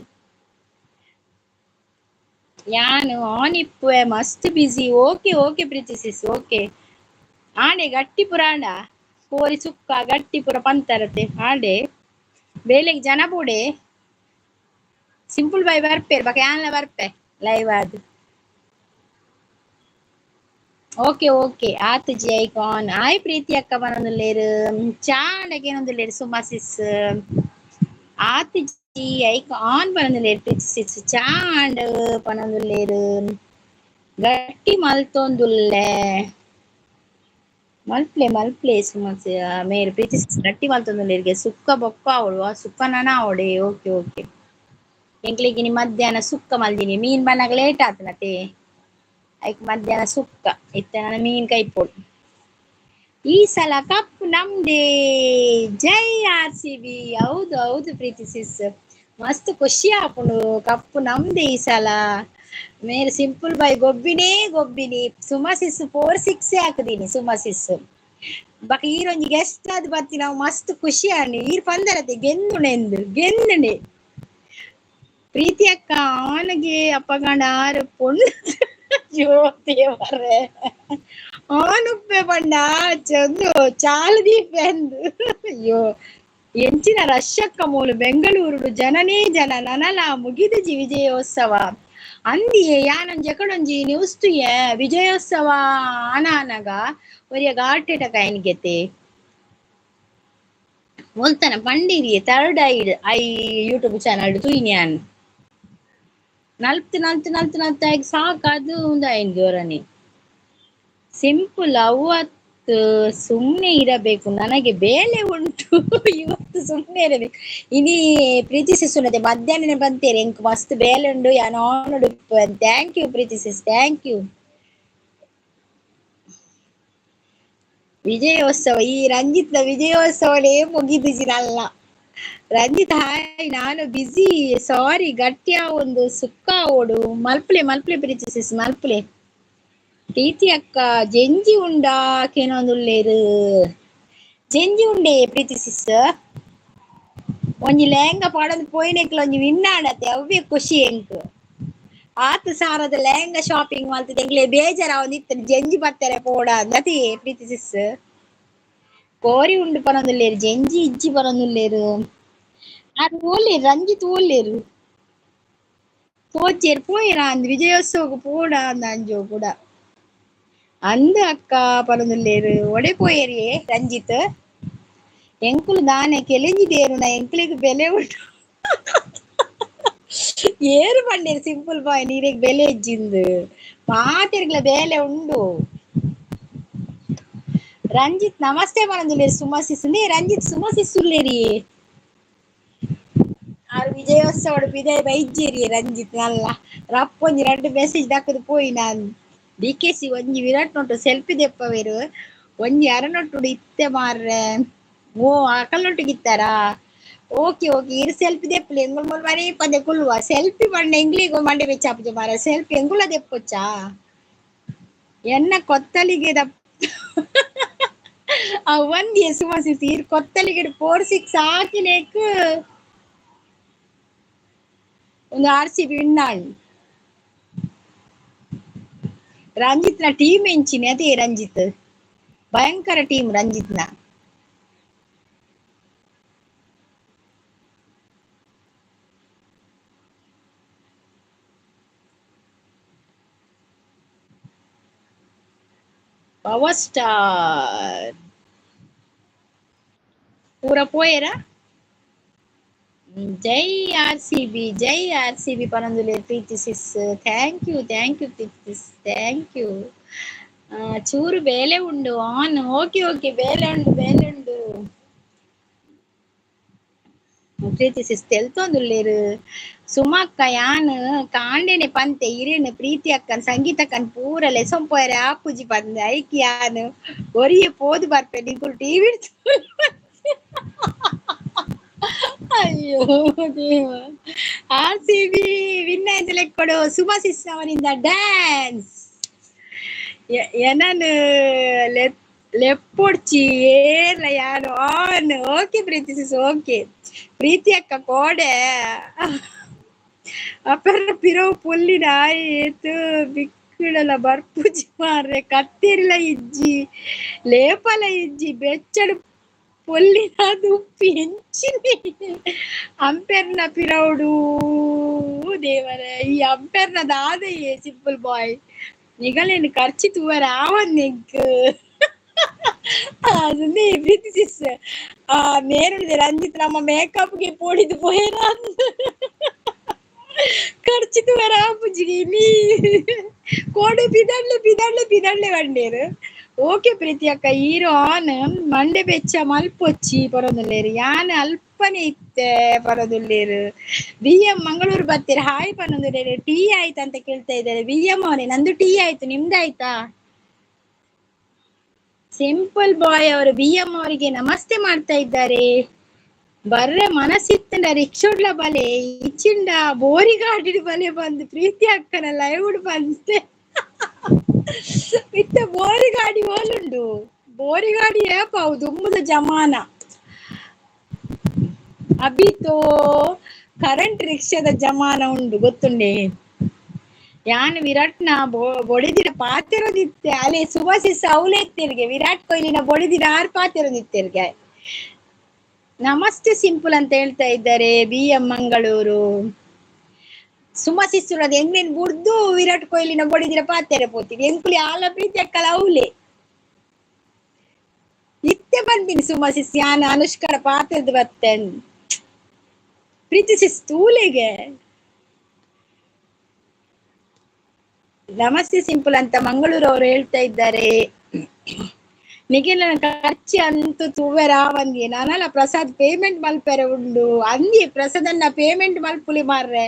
ಯಾನು ಆನ್ ಇಪ್ಪುವೆ ಮಸ್ತ್ busy. Okay okay Preethi sis okay. ಆಂಡೆ ಗಟ್ಟಿ ಪುರಾಣ ಕೋರಿ ಸುಕ್ಕ ಗಟ್ಟಿ ಪುರ ಪಂತರತೆ ಆಂಡೆ ಬೇಲೆಗ್ ಜನ ಪೂಡೆ ಸಿಂಪಲ್ ಬಾಯ್ ಬರ್ಪೇರ್ ಬಕ ಯಾನ್ಲ ಬರ್ಪೆ ಲೈವ್ ಆದ್. ಓಕೆ ಓಕೆ ಆತು ಜಿ ಐಕಾನ್. ಆಯ್ ಪ್ರೀತಿ ಅಕ್ಕ ಪನೊಂದುಲ್ಲೆರ್. ಚಾಂಡಗೇನೊಂದುಲ್ಲೆರ್ ಸುಮಾ ಸಿಸ್. ಆತು ಜಿ ಐಕಾನ್ ಪನೊಂದುಲ್ಲೆರ್ ಪ್ರೀತಿ ಸಿಸ್. ಚಾಂಡ್ ಪನೊಂದುಲ್ಲೆರ್. ಗಟ್ಟಿ ಮಲ್ತೊಂದುಲ್ಲೆ ಮಲ್ಪ್ಲೆ ಮಲ್ಪ್ಲೆ ಸುಮಾ ಮೇರ್ ಪ್ರೀತಿ ಸಿಸ್ ಗಟ್ಟಿ ಮಲ್ತೊಂದುಲ್ಲೆರ್ಗೆ ಸುಕ್ಕ ಬೊಕ್ಕ ಅವಳು ಸುಕ್ಕ ನನ ಅವಡೆ. ಓಕೆ ಓಕೆ ಎಂಕ್ಲೆಗಿನಿ ಮಧ್ಯಾಹ್ನ ಸುಕ್ಕ ಮಲ್ದಿನಿ ಮೀನ್ ಬನ್ನಾಗ ಲೇಟ್ ಆತನತೆ ಐಕ್ ಮಧ್ಯಾಹ್ನ ಸುಕ್ಕ ಇತ್ತ ನನ್ನ ಮೀನ್ ಕೈಪೋಡು. ಈ ಸಲ ಕಪ್ ನಮ್ದೇ, ಜೈ ಆರ್ ಸಿ ಬಿ. ಹೌದು ಹೌದು ಪ್ರೀತಿ ಸಿಸ್ ಮಸ್ತ್ ಖುಷಿ ಆಪುಂಡು ಕಪ್ಪು ನಮ್ದೇ ಈ ಸಲ. ಮೇರೆ ಸಿಂಪಲ್ ಬಾಯ್ ಗೊಬ್ಬಿನೇ ಗೊಬ್ಬಿನಿ. ಸುಮಾ ಸಿಸ್ 4-6 ಹಾಕದೀನಿ ಸುಮಾ ಸಿಸ್. ಬಕ ಈರೊಂಜಿ ಗೆಸ್ಟ್ ಆದ್ ಬತ್ತಿ ನಾವು ಮಸ್ತ್ ಖುಷಿ ಆಂಡ್. ಈರ್ ಪಂದರತೆ ಗೆಂದುಣೆಂದು ಗೆಂದುಣೆ. ಪ್ರೀತಿ ಅಕ್ಕ ಆನಗೆ ಅಪ್ಪಗಂಡ ಆರು ಪೊಣ್ಣು ಅಯ್ಯೋ ದೇವರೇ ಆನುಪ್ಪೆ ಪಂಡ ಚಂದು ಚಾಲು ದೀಪೆಂದು. ಅಯ್ಯೋ ಎಂಚಿನ ರಶಕ್ಕ ಮೂಲು ಬೆಂಗಳೂರು ಜನನೇ ಜನ ನನಲ ಮುಗಿದುಜಿ ವಿಜಯೋತ್ಸವ ಅಂದಿಯೇ ಯಾನೊಂಜಿ ಎಕಡೊಂಜಿ ನ್ಯೂಸ್ ತುಯೆ ವಿಜಯೋತ್ಸವ ಆನಾನಗ ಒರಿಯ ಘಾಟೆಟ ಕೈನ್ಗೆತೆ ಮೊಲ್ತನ ಪಂಡಿರಿ ಥರ್ಡ್ I YouTube channel ತುಯ್ನ್ಯಾನ್ ನಲ್ತ್ ನಲ್ತ್ ನಲ್ತ್ ನಲ್ತ್ ಆಗಿ ಸಾಕು ಅದು ಒಂದು ಸಿಂಪಲ್ ಅವತ್ತು ಸುಮ್ಮನೆ ಇರಬೇಕು, ನನಗೆ ಬೇಲೆ ಉಂಟು ಇವತ್ತು ಸುಮ್ಮನೆ ಇರಬೇಕು. ಇನಿ ಪ್ರೀತಿ ಸಿಸುನದೆ ಮಧ್ಯಾಹ್ನನೆ ಬಂತೇರಿ ಎಂಕ್ ಮಸ್ತ್ ಬೇಲೆ ಉಂಡು ಯಾನ್ ಉಡುಪು. Thank you Preethi sis, thank you. ವಿಜಯೋತ್ಸವ ಈ ರಂಜಿತ್ನ ವಿಜಯೋತ್ಸವನೇ ಮುಗಿದಿಜಿನಲ್ಲ. ರಂಜಿತ್ ಹಾಯ್, ನಾನು ಬಿಸಿ ಸಾರಿ. ಗಟ್ಟಿಯ ಒಂದು ಸುಕ್ಕ ಓಡು ಮಲ್ಪಲೆ ಮಲ್ಪಲೆ ಪ್ರೀತಿ ಸಿಸ್ ಮಲ್ಪಲೆ. ಪ್ರೀತಿ ಅಕ್ಕ ಜೆಂಜಿ ಉಂಡಾ ಕೇನೊಂದುಲ್ಲೇರು ಜೆಂಜಿ ಉಂಡೆ ಪ್ರೀತಿ ಸಿಸ್. ಒಂಜಿ ಲೆಹಂಗಾ ಪಾಡೊಂದು ಪೋಯಿನೆಕ್ಲ ಒಂಜಿ ವಿನ್ನಾಡತೆ ಅವ್ವೇ ಖುಷಿ ಎಂಕ್. ಆತು ಸಾರದ ಲೆಹಂಗಾ ಶಾಪಿಂಗ್ ಮಲ್ತದೆ ಎಂಕ್ಲೆ ಬೇಜಾರ ಇತ್ತು ಜೆಂಜಿ ಬತ್ತಾರೆ ಪೋಡ ಅಂದತಿ ಪ್ರೀತಿ ಸಿಸ್. ಕೋರಿ ಉಂಡು ಪನೊಂದುಲ್ಲೇರು ಜೆಂಜಿ ಇಜ್ಜಿ ಪನೊಂದುಲ್ಲೇರು ಆರ್ ಓಲೇರು ರಂಜಿತ್ ಓಲೇರು ಪೋಚೇರು ಪೋಯೆರಾ ಅಂದ್ ವಿಜಯೋತ್ಸವಕ್ಕೆ ಪೋಡ ಅಂದ್ ಅಂಜೋ ಕೂಡ ಅಂದ್ ಅಕ್ಕ ಪನೊಂದುಲ್ಲೇರು ಒಡೆ ಪೋಯೇರಿಯೇ ರಂಜಿತ್ ಎಂಕುಲು ದಾನೆ ಕೆಲೆಂಜಿ ದೇರುನ ಎಂಕ್ಲೆಗ್ ಬೆಲೆ ಉಂಡು ಏರು ಪಂಡೇರು ಸಿಂಪಲ್ ಬಾಯ್ ನೀರೆಗ್ ಬೆಲೆ ಇಜ್ಜಿಂದು ಮಾತೆರ್ಗ್ಲ ಬೇಲೆ ಉಂಡು ರಂಜಿತ್ ನಮಸ್ತೆ ಪನೊಂದುಲ್ಲೇರು ಸುಮಸಿಸ್ ನೇ ರಂಜಿತ್ ಸುಮಸಿಸ್ ಉಲ್ಲೇರಿ ಆರ್ ವಿಜಯೋತ್ಸವಡ್ ಪಿದಯ್ ಬೈಜ್ಜೇರಿ ರಂಜಿತ್ ನಲ್ಲ ರಪ್ಪೊಂಜಿ ರಡ್ಡ್ ಮೆಸೇಜ್ ದಕ್ಕದು ಪೋಯಿ ನಾನ್ ಡಿ ಕೆ ಸಿ ಒಂಜಿ ವಿರಾಟ್ ನೋಟು ಸೆಲ್ಫಿ ದೆಪ್ಪವೇರು ಒಂಜಿ ಅರನೊಟ್ಟುಡು ಇತ್ತೆ ಮಾರ್ರೆ ಓ ಅಕಲ್ನೊಟ್ಟಿಗೆ ಇತ್ತಾರಾ ಓಕೆ ಓಕೆ ಇರು ಸೆಲ್ಫಿ ದೆಪ್ಪಲೆ ಎಂಗುಲ್ ಮುಲ್ ಮರಿ ಪಂದೆ ಕುಲ್ಲುವ ಸೆಲ್ಫಿ ಪಂಡ ಎಂಗ್ಲಿಗ್ ಮಂಡೆ ಬೆಚ್ಚಾಪುಜ ಮಾರ್ರೆ ಸೆಲ್ಫಿ ಎಂಗುಲ ದೆಪ್ಪೊಚ್ಚಾ ಎನ್ನ ಕೊತ್ತಲಿಗೆ ದಪ್ ಅವ್ ಒಂಜಿ ಸುಮಸಿಸ್ ಈರ್ ಕೊತ್ತಲಿಗೆಡ್ 4 6 ಆಕಿನೇಕ್ ಒಂದು R C B win and ರಂಜಿತ್ನ ಟೀಮ್ ಎಂಚಿನಿ ಅದೇ ರಂಜಿತ್ ಭಯಂಕರ ಟೀಮ್ ರಂಜಿತ್ನ ಪವರ್ ಸ್ಟಾರ್ ಪೂರ ಪೋಯೆರಾ ಜೈ ಆರ್ ಸಿ ಬಿ ಜೈ ಆರ್ ಸಿ ಬಿ ಪನೊಂದುಲ್ಲೆರ್ Preethi sis thank you thank you Preethi sis thank you ಚೂರು ಬೇಲೆ ಉಂಡು ಆನ್ ಓಕೆ ಓಕೆ ಬೇಲೆ ಉಂಡು ಬೇಲೆ ಉಂಡು ಪ್ರೀತಿ ಸಿಸ್ ತೆಲ್ತೊಂದುಲ್ಲೇರು ಸುಮಕ್ಕ ಯಾನ್ ಕಾಂಡೆನೆ ಪಂತೆ ಇರೇನು ಪ್ರೀತಿ ಅಕ್ಕನ್ ಸಂಗೀತಕ್ಕನ್ ಪೂರ ಲೆಸೊಂ ಪೋಯೆರೆ ಆಪುಜಿ ಪಂದ್ ಐಕ್ ಯಾನ್ ಒರಿಯೆ ಪೋದು ಬರ್ಪೆ ನಿಕುಲು ಟಿವಿ ಅಯ್ಯೋ ದೇವ ಆರ್ ಸಿ ಬಿ ವಿನ್ ಆಯ್ತು ಲೆಕ್ಕೊಡು ಸುಮಾ ಸಿಸ್ ಅವನಿಂದ ಡ್ಯಾನ್ಸ್ ಎನನ್ ಲೆಪ್ಪೊಡ್ಚಿ ಏರ್ಲ ಯಾನ್ on okay Preethi sis okay Preethi ಅಕ್ಕ ಕೋಡೆ ಅಪರ ಪಿರವು ಪೊಲ್ಲಿನ ಆಯ್ತು ಬಿಕ್ಕುಡಲ ಬರ್ಪುಜಿ ಮಾರ್ರೆ ಕತ್ತಿರ್ಲ ಇಜ್ಜಿ ಲೇಪಲ ಇಜ್ಜಿ ಬೆಚ್ಚಡು ಪೊಲ್ಲಿನ ದುಪ್ಪಿ ಎಂಚಿನಿ ಅಂಪೆರ್ನ ಪಿರವುಡು ದೇವರೇ ಈ ಅಂಪೆರ್ನ ದಾದೆಯೇ ಸಿಂಪಲ್ ಬಾಯ್ ನಿಗಲೇನು ಖರ್ಚಿ ತೂವರೆ ಆವಂದ್ ಎಂಕ್ ಅದನ್ನೇ ಪ್ರೀತಿ ಸಿಸ್ ಆ ಮೇರುಳಿದೆ ರಂಜಿತ್ ನಮ್ಮ ಮೇಕಪ್ಗೆ ಪೋಡಿದು ಪೋಯೆರ ಖರ್ಚಿ ತೂವರೆ ಆಪುಜಿಗೆ ನೀ ಕೋಡೆ ಪಿದಡ್ಲೆ ಪಿದಡ್ಲೆ ಪಿದಡ್ಲೆ ಬಂಡೇರು ಓಕೆ ಪ್ರೀತಿ ಅಕ್ಕ ಹೀರೋ ಆನ್ ಮಂಡೆ ಬೆಚ್ಚ ಮಲ್ಪೊಚ್ಚಿ ಪರೊಂದುಲ್ಲೇರು ಯಾನ್ ಅಲ್ಪನೆ ಇತ್ತೆ ಪರೊಂದುಲ್ಲೇರು ಬಿ ಎಂ ಮಂಗಳೂರು ಬತ್ತೀರಿ ಹಾಯ್ ಪನೊಂದುಲ್ಲೇರು ಟೀ ಆಯ್ತಾ ಅಂತ ಕೇಳ್ತಾ ಇದ್ದಾರೆ ಬಿ ಎಂ ಅವರೇ ನಂದು ಟೀ ಆಯ್ತು ನಿಮ್ದು ಆಯ್ತಾ ಸಿಂಪಲ್ ಬಾಯ್ ಅವರು ಬಿ ಎಂ ಅವರಿಗೆ ನಮಸ್ತೆ ಮಾಡ್ತಾ ಇದ್ದಾರೆ ಬರ್ರೆ ಮನಸ್ಸಿತ್ತಂಡ ರಿಕ್ಷೋಡ್ಲ ಬಲೆ ಇಚ್ಚಿಂಡ ಬೋರಿಗಾಡಿಡ್ ಬಲೆ ಬಂದು ಪ್ರೀತಿ ಅಕ್ಕನ ಲೈವ್ ಬಂತೆ ಇತ್ತ ಬೋರಿಗಾಡಿ ಓಲುಂಡು ಬೋರಿಗಾಡಿ ಏಪ ಅವು ದುಂಬುದ ಜಮಾನ ಅಭಿತೋ ಕರೆಂಟ್ ರಿಕ್ಷಾದ ಜಮಾನ ಉಂಡು ಗೊತ್ತುಂಡೆ ಯಾನ್ ವಿರಾಟ್ನ ಬೊಡಿದಿರ ಪಾತೆರೋದಿತ್ತೆ ಅಲೆ ಸುಭಾಷಿಸ್ ಅವಲೇ ಇತ್ತೆರ್ಗೆ ವಿರಾಟ್ ಕೊಹ್ಲಿನ ಬೊಡಿದಿರ ಆರ್ ಪಾತೆರೋದಿತ್ತೆರ್ಗೆ ನಮಸ್ತೆ ಸಿಂಪಲ್ ಅಂತ ಹೇಳ್ತಾ ಇದ್ದಾರೆ ಬಿ ಎಂ ಮಂಗಳೂರು ಸುಮಾ ಸಿಸ್ಸುಳದ ಎಂಗ್ಲೇನ್ ಬುಡ್ದು ವಿರಾಟ್ ಕೊಹ್ಲಿನ ಬೊಡಿದಿರ ಪಾತೆರೆ ಪೋತೀವಿ ಎಂಕುಲಿ ಆಲ ಪ್ರೀತಿ ಅಕ್ಕಲ ಅವಲೇ ಇತ್ತೆ ಬಂದಿನಿ ಸುಮಾ ಸಿಸ್ ಯಾನ್ ಅನುಷ್ಕರ ಪಾತೆರ್ದು ಬತ್ತೇನ್ ಪ್ರೀತಿ ಸಿಸ್ ತೂಲೆಗೆ ನಮಸ್ತೆ ಸಿಂಪಲ್ ಅಂತ ಮಂಗಳೂರು ಅವರು ಹೇಳ್ತಾ ಇದ್ದಾರೆ ನಿಖಿಲ ಖರ್ಚಿ ಅಂತೂ ತೂವೆರ ಬಂದಿ ನಾನಲ್ಲ ಪ್ರಸಾದ್ ಪೇಮೆಂಟ್ ಮಲ್ಪೆರೆ ಉಂಡು ಅಂದಿ ಪ್ರಸಾದನ್ನ ಪೇಮೆಂಟ್ ಮಲ್ಪುಲಿ ಮಾರ್ರೆ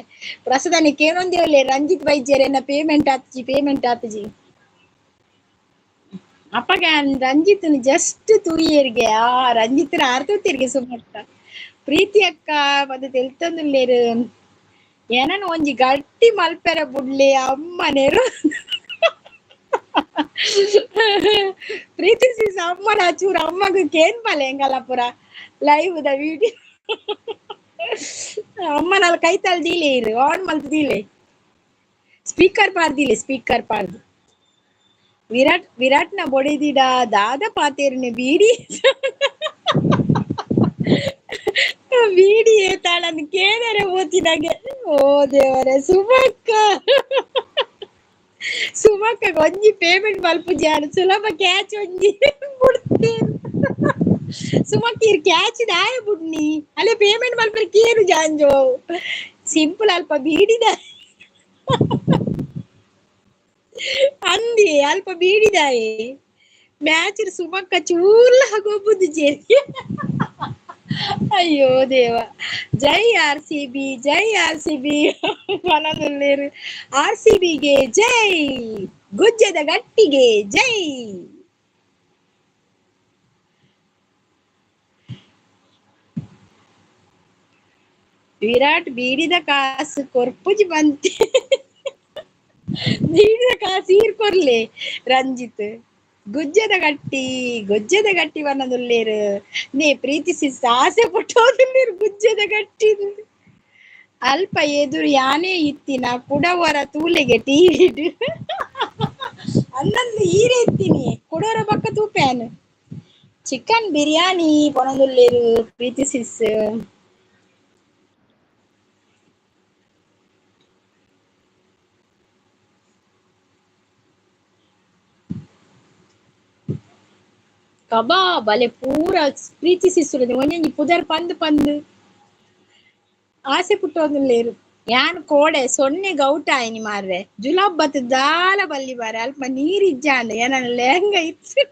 ಪ್ರಸಾದನ್ನ ಕೇನೊಂದೇವಲೆ ರಂಜಿತ್ ಬೈಜೇರೆನ್ನ ಪೇಮೆಂಟ್ ಆತ್ಜಿ ಪೇಮೆಂಟ್ ಆತ್ಜಿ ಅಪ್ಪಗ ರಂಜಿತ್ನ ಜಸ್ಟ್ ತೂಯೇರ್ಗೆ ಆ ರಂಜಿತ್ನ ಅರ್ಥ ಸುಮಕ್ಕ ಪ್ರೀತಿ ಅಕ್ಕ ಮತ್ತೆ ತೆಲ್ತೊಂದುಲ್ಲೇರು ಏನನ ಒಂಜಿ ಗಟ್ಟಿ ಮಲ್ಪೆರೆ ಬುಡ್ಲಿ ಅಮ್ಮನೇರು ಪ್ರೀತಿ ಸಿಸ್ ಅಮ್ಮನ ಚೂರು ಅಮ್ಮಗ ಕೇನ್ ಪಲೆ ಎಂಗಲ ಪುರ ಲೈವ್ the video ಅಮ್ಮನಲ್ ಕೈತಲ್ ದೀಲೆ ಇರು ಆನ್ ಮಲ್ತ್ ದೀಲೆ ಸ್ಪೀಕರ್ ಪಾರ್ದಿಲೆ ಸ್ಪೀಕರ್ ಪಾರ್ದು ವಿರಾಟ್ ವಿರಾಟ್ನ ಬೊಡೆದಿಡ ದಾದ ಪಾತೇರ್ನೆ ಬೀಡಿ. ಬೀಡಿ ಏತಾಳಂದು ಕೇಳರೆ ಓತಿನಾಗೆ. ಓ ದೇವರೇ, ಸುಮಕ್ಕ ಸುಮಕ್ಕ ಒಂಜಿ ಪೇಮೆಂಟ್ ಮಲ್ಪುಜಿ ಸುಲಭ ಕ್ಯಾಚ್ ಒಂಜಿ ಬಿಡ್ತೇನೆ. ಸುಮಕ್ಕ ಇರ್ ಕ್ಯಾಚ್ ದಾಯ ಬುಡ್ನಿ ಅಲ್ಲೇ ಪೇಮೆಂಟ್ ಮಲ್ಪರೆ ಕೇನು ಜಾಂಜೋ ಸಿಂಪಲ್ ಅಲ್ಪ ಬೀಡಿದ ಅಂದಿ ಅಲ್ಪ ಬೀಡಿದಾಯೆ ಮ್ಯಾಚ್ ಸುಮಕ್ಕ ಚೂರ್ಲ ಗೊಬ್ಬುದು ಜೇರಿ. ಅಯ್ಯೋ ದೇವ, ಜೈ ಆರ್ ಸಿ ಬಿ, ಜೈ ಆರ್ ಸಿ ಬಿ ಮನದಲ್ಲೇರು. ಆರ್ ಸಿ ಬಿಗೆ ಜೈ, ಗುಜ್ಜದ ಗಟ್ಟಿಗೆ ಜೈ. ವಿರಾಟ್ ಬೀಡಿದ ಕಾಸು ಕೊರ್ಪುಜಿ ಬಂತೆ, ಬೀಡಿದ ಕಾಸು ಈರ್ ಕೊರ್ಲೆ ರಂಜಿತ್. ಗುಜ್ಜದ ಗಟ್ಟಿ, ಗುಜ್ಜದ ಗಟ್ಟಿ ಬನ್ನದುಲ್ಲೇರು ನೇ ಪ್ರೀತಿಸಿ ಆಸೆ ಪಟ್ಟೋದುಲ್ಲೇರು ಗುಜ್ಜದ ಗಟ್ಟಿ. ಅಲ್ಪ ಎದುರು ಯಾನೇ ಇತ್ತಿನ ಕುಡವರ ತೂಲೆಗೆ ಟಿವಿ ಅನ್ನಂದು ಈರೆ ಇತ್ತೀನಿ ಕುಡವರ ಪಕ್ಕ ತೂಪ್ಯಾನು. ಚಿಕನ್ ಬಿರಿಯಾನಿ ಪೊನದುಲ್ಲೇರು ಪ್ರೀತಿಸಿಸ್. ಕಬಾಬ್ ಅಲೆ ಪೂರ ಪ್ರೀತಿಸಿಸುತ್ತದೆ ಒಂಜೊಂಜಿ ಪುದರ್ ಪಂದ್ ಪಂದ್ ಆಸೆ ಪುಟ್ಟೋದುಲ್ಲೇರು. ಯಾನ್ ಕೋಡೆ ಸೊನ್ನೆ ಗೌಟ ಆಯ್ನಿ ಮಾರ್ರೆ, ಜುಲಾಬ್ ಬತ್ತು ದಾಲ ಬಲ್ಲಿ ಬಾರೆ, ಅಲ್ಪ ನೀರ್ ಇಜ್ಜಾಂಡ್ ಏನ ಲೆಹಂಗ ಇತ್ತು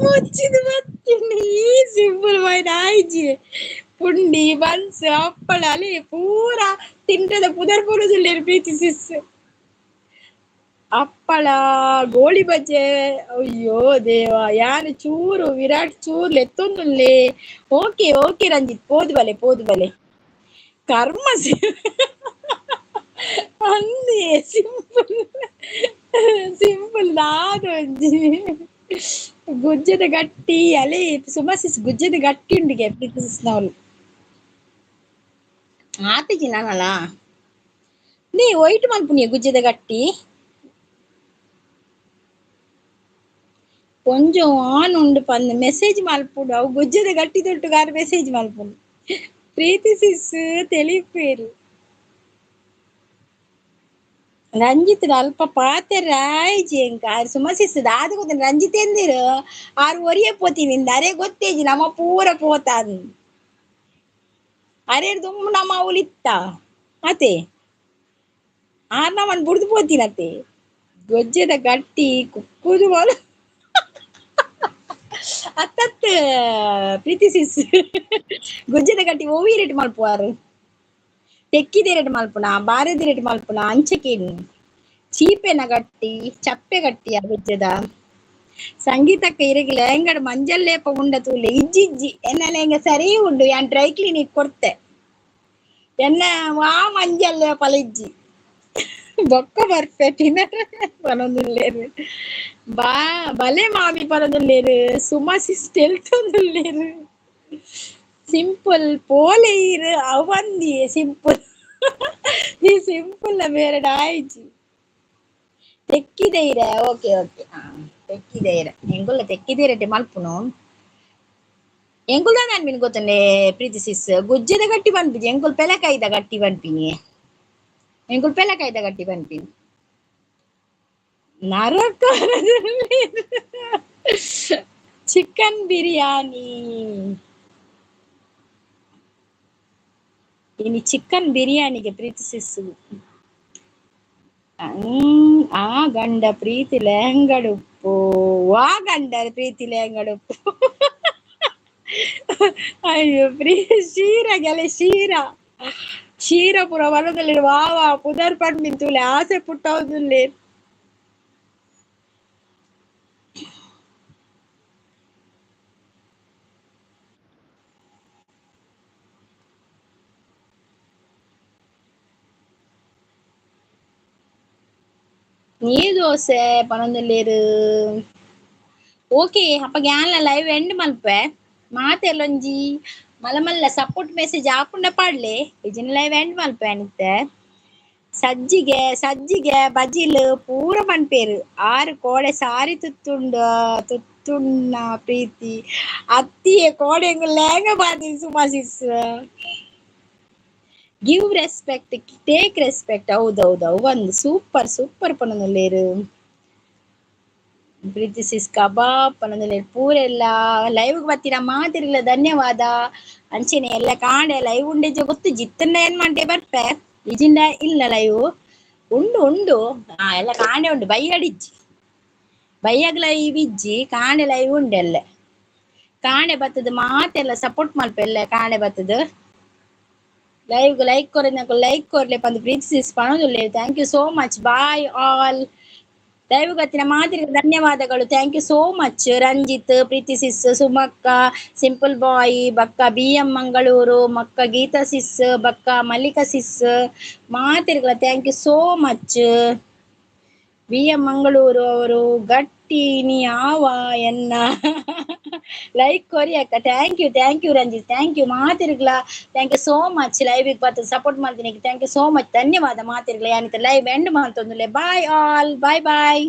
ಮುಚ್ಚಿದ ಬತ್ತೀನಿ. ಈ ಸಿಂಪಲ್ ಮೈನ್ ಆಯ್ಜಿ ಪುಂಡಿ ಬನ್ಸ್ ಹಪ್ಪಳ ಅಲ್ಲಿ ಪೂರ ತಿಂಟದ ಪುದರ್ ಪೂರದುಲ್ಲೇರು ಪ್ರೀತಿಸಿಸ್. ಹಪ್ಪಳ ಗೋಳಿ ಬಜೆ ಅಯ್ಯೋ ದೇವ, ಯಾನ್ ಚೂರು ವಿರಾಟ್ ಚೂರು ಲೆತ್ತೊಂದುಲ್ಲೆ. ಓಕೆ ಓಕೆ ರಂಜಿತ್, ಪೋದು ಬಲೆ ಪೋದು ಬಲೆ. ಕರ್ಮ ಅಂದೇ ಸಿಂಪಲ್ ಸಿಂಪಲ್ ದಾದೊಂಜಿ ಗುಜ್ಜದ ಗಟ್ಟಿ ಅಲೆ ಸುಮಸಿಸ್ ಗುಜ್ಜದ ಗಟ್ಟಿ ಉಂಡಿಗೆ ಪ್ರೀತಿಸಿಸ್ನವಳು ಆತಿಜಿ ನಾನಲ್ಲ. ನೀ ವೈಟ್ ಮಲ್ಪುನಿಯ ಗುಜ್ಜದ ಗಟ್ಟಿ కొంచెం ಆನ್ ಉಂಡು ಪಂದ್ ಮೆಸೇಜ್ ಮಲ್ಪುಡು, ಅವು ಗುಜ್ಜದ ಗಟ್ಟಿ ದೊಟ್ಟುಗಾರ ಮೆಸೇಜ್ ಮಲ್ಪುನು. ಪ್ರೀತಿ ಸಿಸ್ ತಿಳಿಪೇರು ರಂಜಿತ್ ಅಲ್ಪ ಪಾತೆ ರಾಯ್ಜಿ ಎಂಕ ಆರು ಸುಮಸಿಸ್ ದಾದ ಗೊತ್ತ ರಂಜಿತ್ ಎಂದಿರು ಆರು ಒರಿಯ ಪೋತೀನಿ ಅರೆ ಗೊತ್ತೇಜಿ ನಮ್ಮ ಪೂರ ಪೋತಾನ್ ಅರೆ ದುಮ್ಮು ನಮ್ಮ ಅವಳಿತ್ತ ಅತೆ ಆರ್ ನಮ್ಮನ್ ಬುಡ್ದು ಪೋತೀನತೆ. ಗೊಜ್ಜದ ಗಟ್ಟಿ ಕುಕ್ಕುದು ಬೋಲ ಅತ್ತತ್ ಪ್ರೀತಿ ಸಿಸ್. ಗುಜ್ಜದ ಗಟ್ಟಿ ಓವಿ ರೇಟ್ ಮಲ್ಪುವಾರು, ತೆಕ್ಕಿದೆ ರೇಟ್ ಮಲ್ಪುನ, ಬಾರೆದ ರೇಟ್ ಮಲ್ಪುನ, ಅಂಚಕೇನು ಚೀಪೆನ ಗಟ್ಟಿ ಚಪ್ಪೆ ಗಟ್ಟಿ ಆ ಗುಜ್ಜದ. ಸಂಗೀತಕ್ಕ ಇರಗಿಲ್ಲ ಲೆಹಂಗಡ್ ಮಂಜಲ್ ಲೇಪ ಉಂಡ ತೂಲೆ ಇಜ್ಜಿ ಇಜ್ಜಿ ಎನ್ನ ಲೆಹಂಗ ಸರಿ ಉಂಡು, ಯಾನ್ ಡ್ರೈ ಕ್ಲೀನಿಗೆ ಕೊಡ್ತೆ ಎನ್ನ ವಾ ಮಂಜಲ್ ಲೇಪಲ ಇಜ್ಜಿ ಬೊಕ್ಕ ಬರ್ಪೆ ಪನೊಂದುಲ್ಲೇರು ಬಾ ಬಲೆ ಮಾಮಿ ಪನೊಂದುಲ್ಲೇರು ಸುಮಸಿ ತೆಲ್ತೊಂದುಲ್ಲೇರು. ಸಿಂಪಲ್ ಪೋಲೆ ಇರು ಅವಂದಿ ಸಿಂಪಲ್ ಈ ಸಿಂಪಲ್ ಬೇರೆ ಆಯ್ಜಿ. ತೆಕ್ಕಿದೆ ಇರ ಓಕೆ ಓಕೆ ತೆಕ್ಕಿದೆ ಇರ ಎಂಗುಲ್ಲ ತೆಕ್ಕಿದೆ ಇರಟೆ ಮಲ್ಪುನು ಎಂಗುಲ್ಲ ನಾನು ಮಿನ್ ಗೊತ್ತಂಡೆ ಪ್ರೀತಿ ಸಿಸ್ ಗುಜ್ಜದ ಗಟ್ಟಿ ಪನ್ಪಿಜಿ ಎಂಗುಲ್ ಪೆಲಕಾಯ್ದ ಗಟ್ಟಿ ಪನ್ಪಿನಿ ಎಂಗುಲ್ ಪೆಲಕಾಯ್ದ ಗಟ್ಟಿ ಪನ್ಪಿನಿ ನರಕ. ಚಿಕನ್ ಬಿರಿಯಾನಿ ಇನಿ ಚಿಕನ್ ಬಿರಿಯಾನಿಗೆ ಪ್ರೀತಿ ಸಿಸ್ಸು. ಆ ಗಂಡ ಪ್ರೀತಿ ಲೆಹಂಗಡುಪ್ಪು, ವಾ ಗಂಡ ಪ್ರೀತಿ ಲೆಹಂಗಡುಪ್ಪು. ಅಯ್ಯೋ ಪ್ರೀ ಶೀರ ಗೆಲೆ ಶೀರ ಶೀರ ಪುರ ಬರೋದಲ್ಲಿ ವಾ ವಾ ಪುದರ್ ಪಂಡ್ ಆಸೆ ಪುಟ್ಟೋದುಲ್ಲೆ. ನೀರ್ ದೋಸೆ ಪನೊಂದುಲ್ಲೇರು. ಓಕೆ ಅಪ್ಪ ಗ್ಯಾನ್ಲ ಲೈವ್ ಎಂಡ್ ಮಲ್ಪೆ ಮಾತೆಲ್ಲೊಂಜಿ ಮಲ್ಲ ಮಲ್ಲ ಸಪೋರ್ಟ್ ಮೆಸೇಜ್ ಆಪುಂಡ ಪಾಡ್ಲೆ ಇಜಿನ ಲೈವ್ ಎಂಡ್ ಮಲ್ಪೆ ಅನಿತ್ತೆ. ಸಜ್ಜಿಗೆ ಸಜ್ಜಿಗೆ ಬಜಿಲ್ ಪೂರ ಪನ್ಪೇರು ಆರು ಕೋಡೆ ಸಾರಿ ತುತ್ತುಂಡು ತುಣ್ಣ ಪ್ರೀತಿ ಅತ್ತಿಯೇ ಕೋಡೆಂಗು ಲೇಂಗ ಬಾದಿ Suma sis. Give respect take respect. ಹೌದೌದು ಒಂದು ಸೂಪರ್ ಸೂಪರ್ ಪನೊಂದುಲ್ಲೇರು. ಪ್ರೀತಿ ಸಿಸ್ ಕಬಾಬ್ ಪನೊಂದುಲ್ಲೇರು ಪೂರೆಲ್ಲ ಲೈವ್ ಬತ್ತಿನ ಮಾತಿರ್ಲ ಧನ್ಯವಾದ. ಅಂಚೆನೆ ಎಲ್ಲ ಕಾಂಡೆ ಲೈವ್ ಉಂಡೆಜ ಗೊತ್ತು ಜಿತ್ತನ್ನ ಏನ್ ಮಂಟೆ ಬರ್ಪೆ ಇಜಿಂಡ ಇಲ್ಲ ಲೈವ್ ಉಂಡು ಉಂಡು. ಹಾ ಎಲ್ಲ ಕಾಂಡೆ ಉಂಡು ಬೈಯಡಿಜ್ಜಿ ಬೈಯಗ್ ಲೈವ್ ಇಜ್ಜಿ ಕಾಂಡೆ ಲೈವ್ ಉಂಡೆಲ್ಲ ಕಾಂಡೆ ಬತ್ತದ ಮಾತೆಲ್ಲ ಸಪೋರ್ಟ್ ಮಲ್ಪೆಲ್ಲ ಕಾಂಡೆ ಬತ್ತದ ಲೈವ್ ಲೈಕ್ ಕೊರನಕು ಲೈಕ್ ಕೊರ್ಲೆ ಪಂದ್ ಪ್ರೀತಿ ಸಿಸ್ ಪನೊಂದುಲ್ಲೆ. Thank you so much, bye all. Live ಗತ್ತಿನ ಮಾತಿಗೆ ಧನ್ಯವಾದಗಳು. Thank you so much Ranjith, Preethi sis, ಸುಮಕ್ಕ, simple ಬಾಯ್, ಬಕ್ಕ ಬಿ ಎಂ ಮಂಗಳೂರು, ಮಕ್ಕ ಗೀತಾ ಸಿಸ್, ಬಕ್ಕ ಮಲ್ಲಿಕಾ ಸಿಸ್ ಮಾತಿರ್ಗಳ thank you so much. B M Mangaluru ಅವರು ಗಟ್ಟಿ ನೀ ಆವ ಎನ್ನ ಲೈಕ್ ಕೊರಿ ಅಕ್ಕ. Thank you thank you Ranjith, thank you ಮಾತಿರ್ಗ್ಲ. Thank you so much. Live ಬತ್ತ ಸಪೋರ್ಟ್ ಮಾಡ್ತೀನಿ. Thank you so much, ಧನ್ಯವಾದ ಮಾತಿರ್ಗ್ಲ. ಯಾನಿತ ಲೈವ್ ಎಂಡ್ ಮಾಡ್ತೊಂದುಲ್ಲೆ. Bye all, bye boy.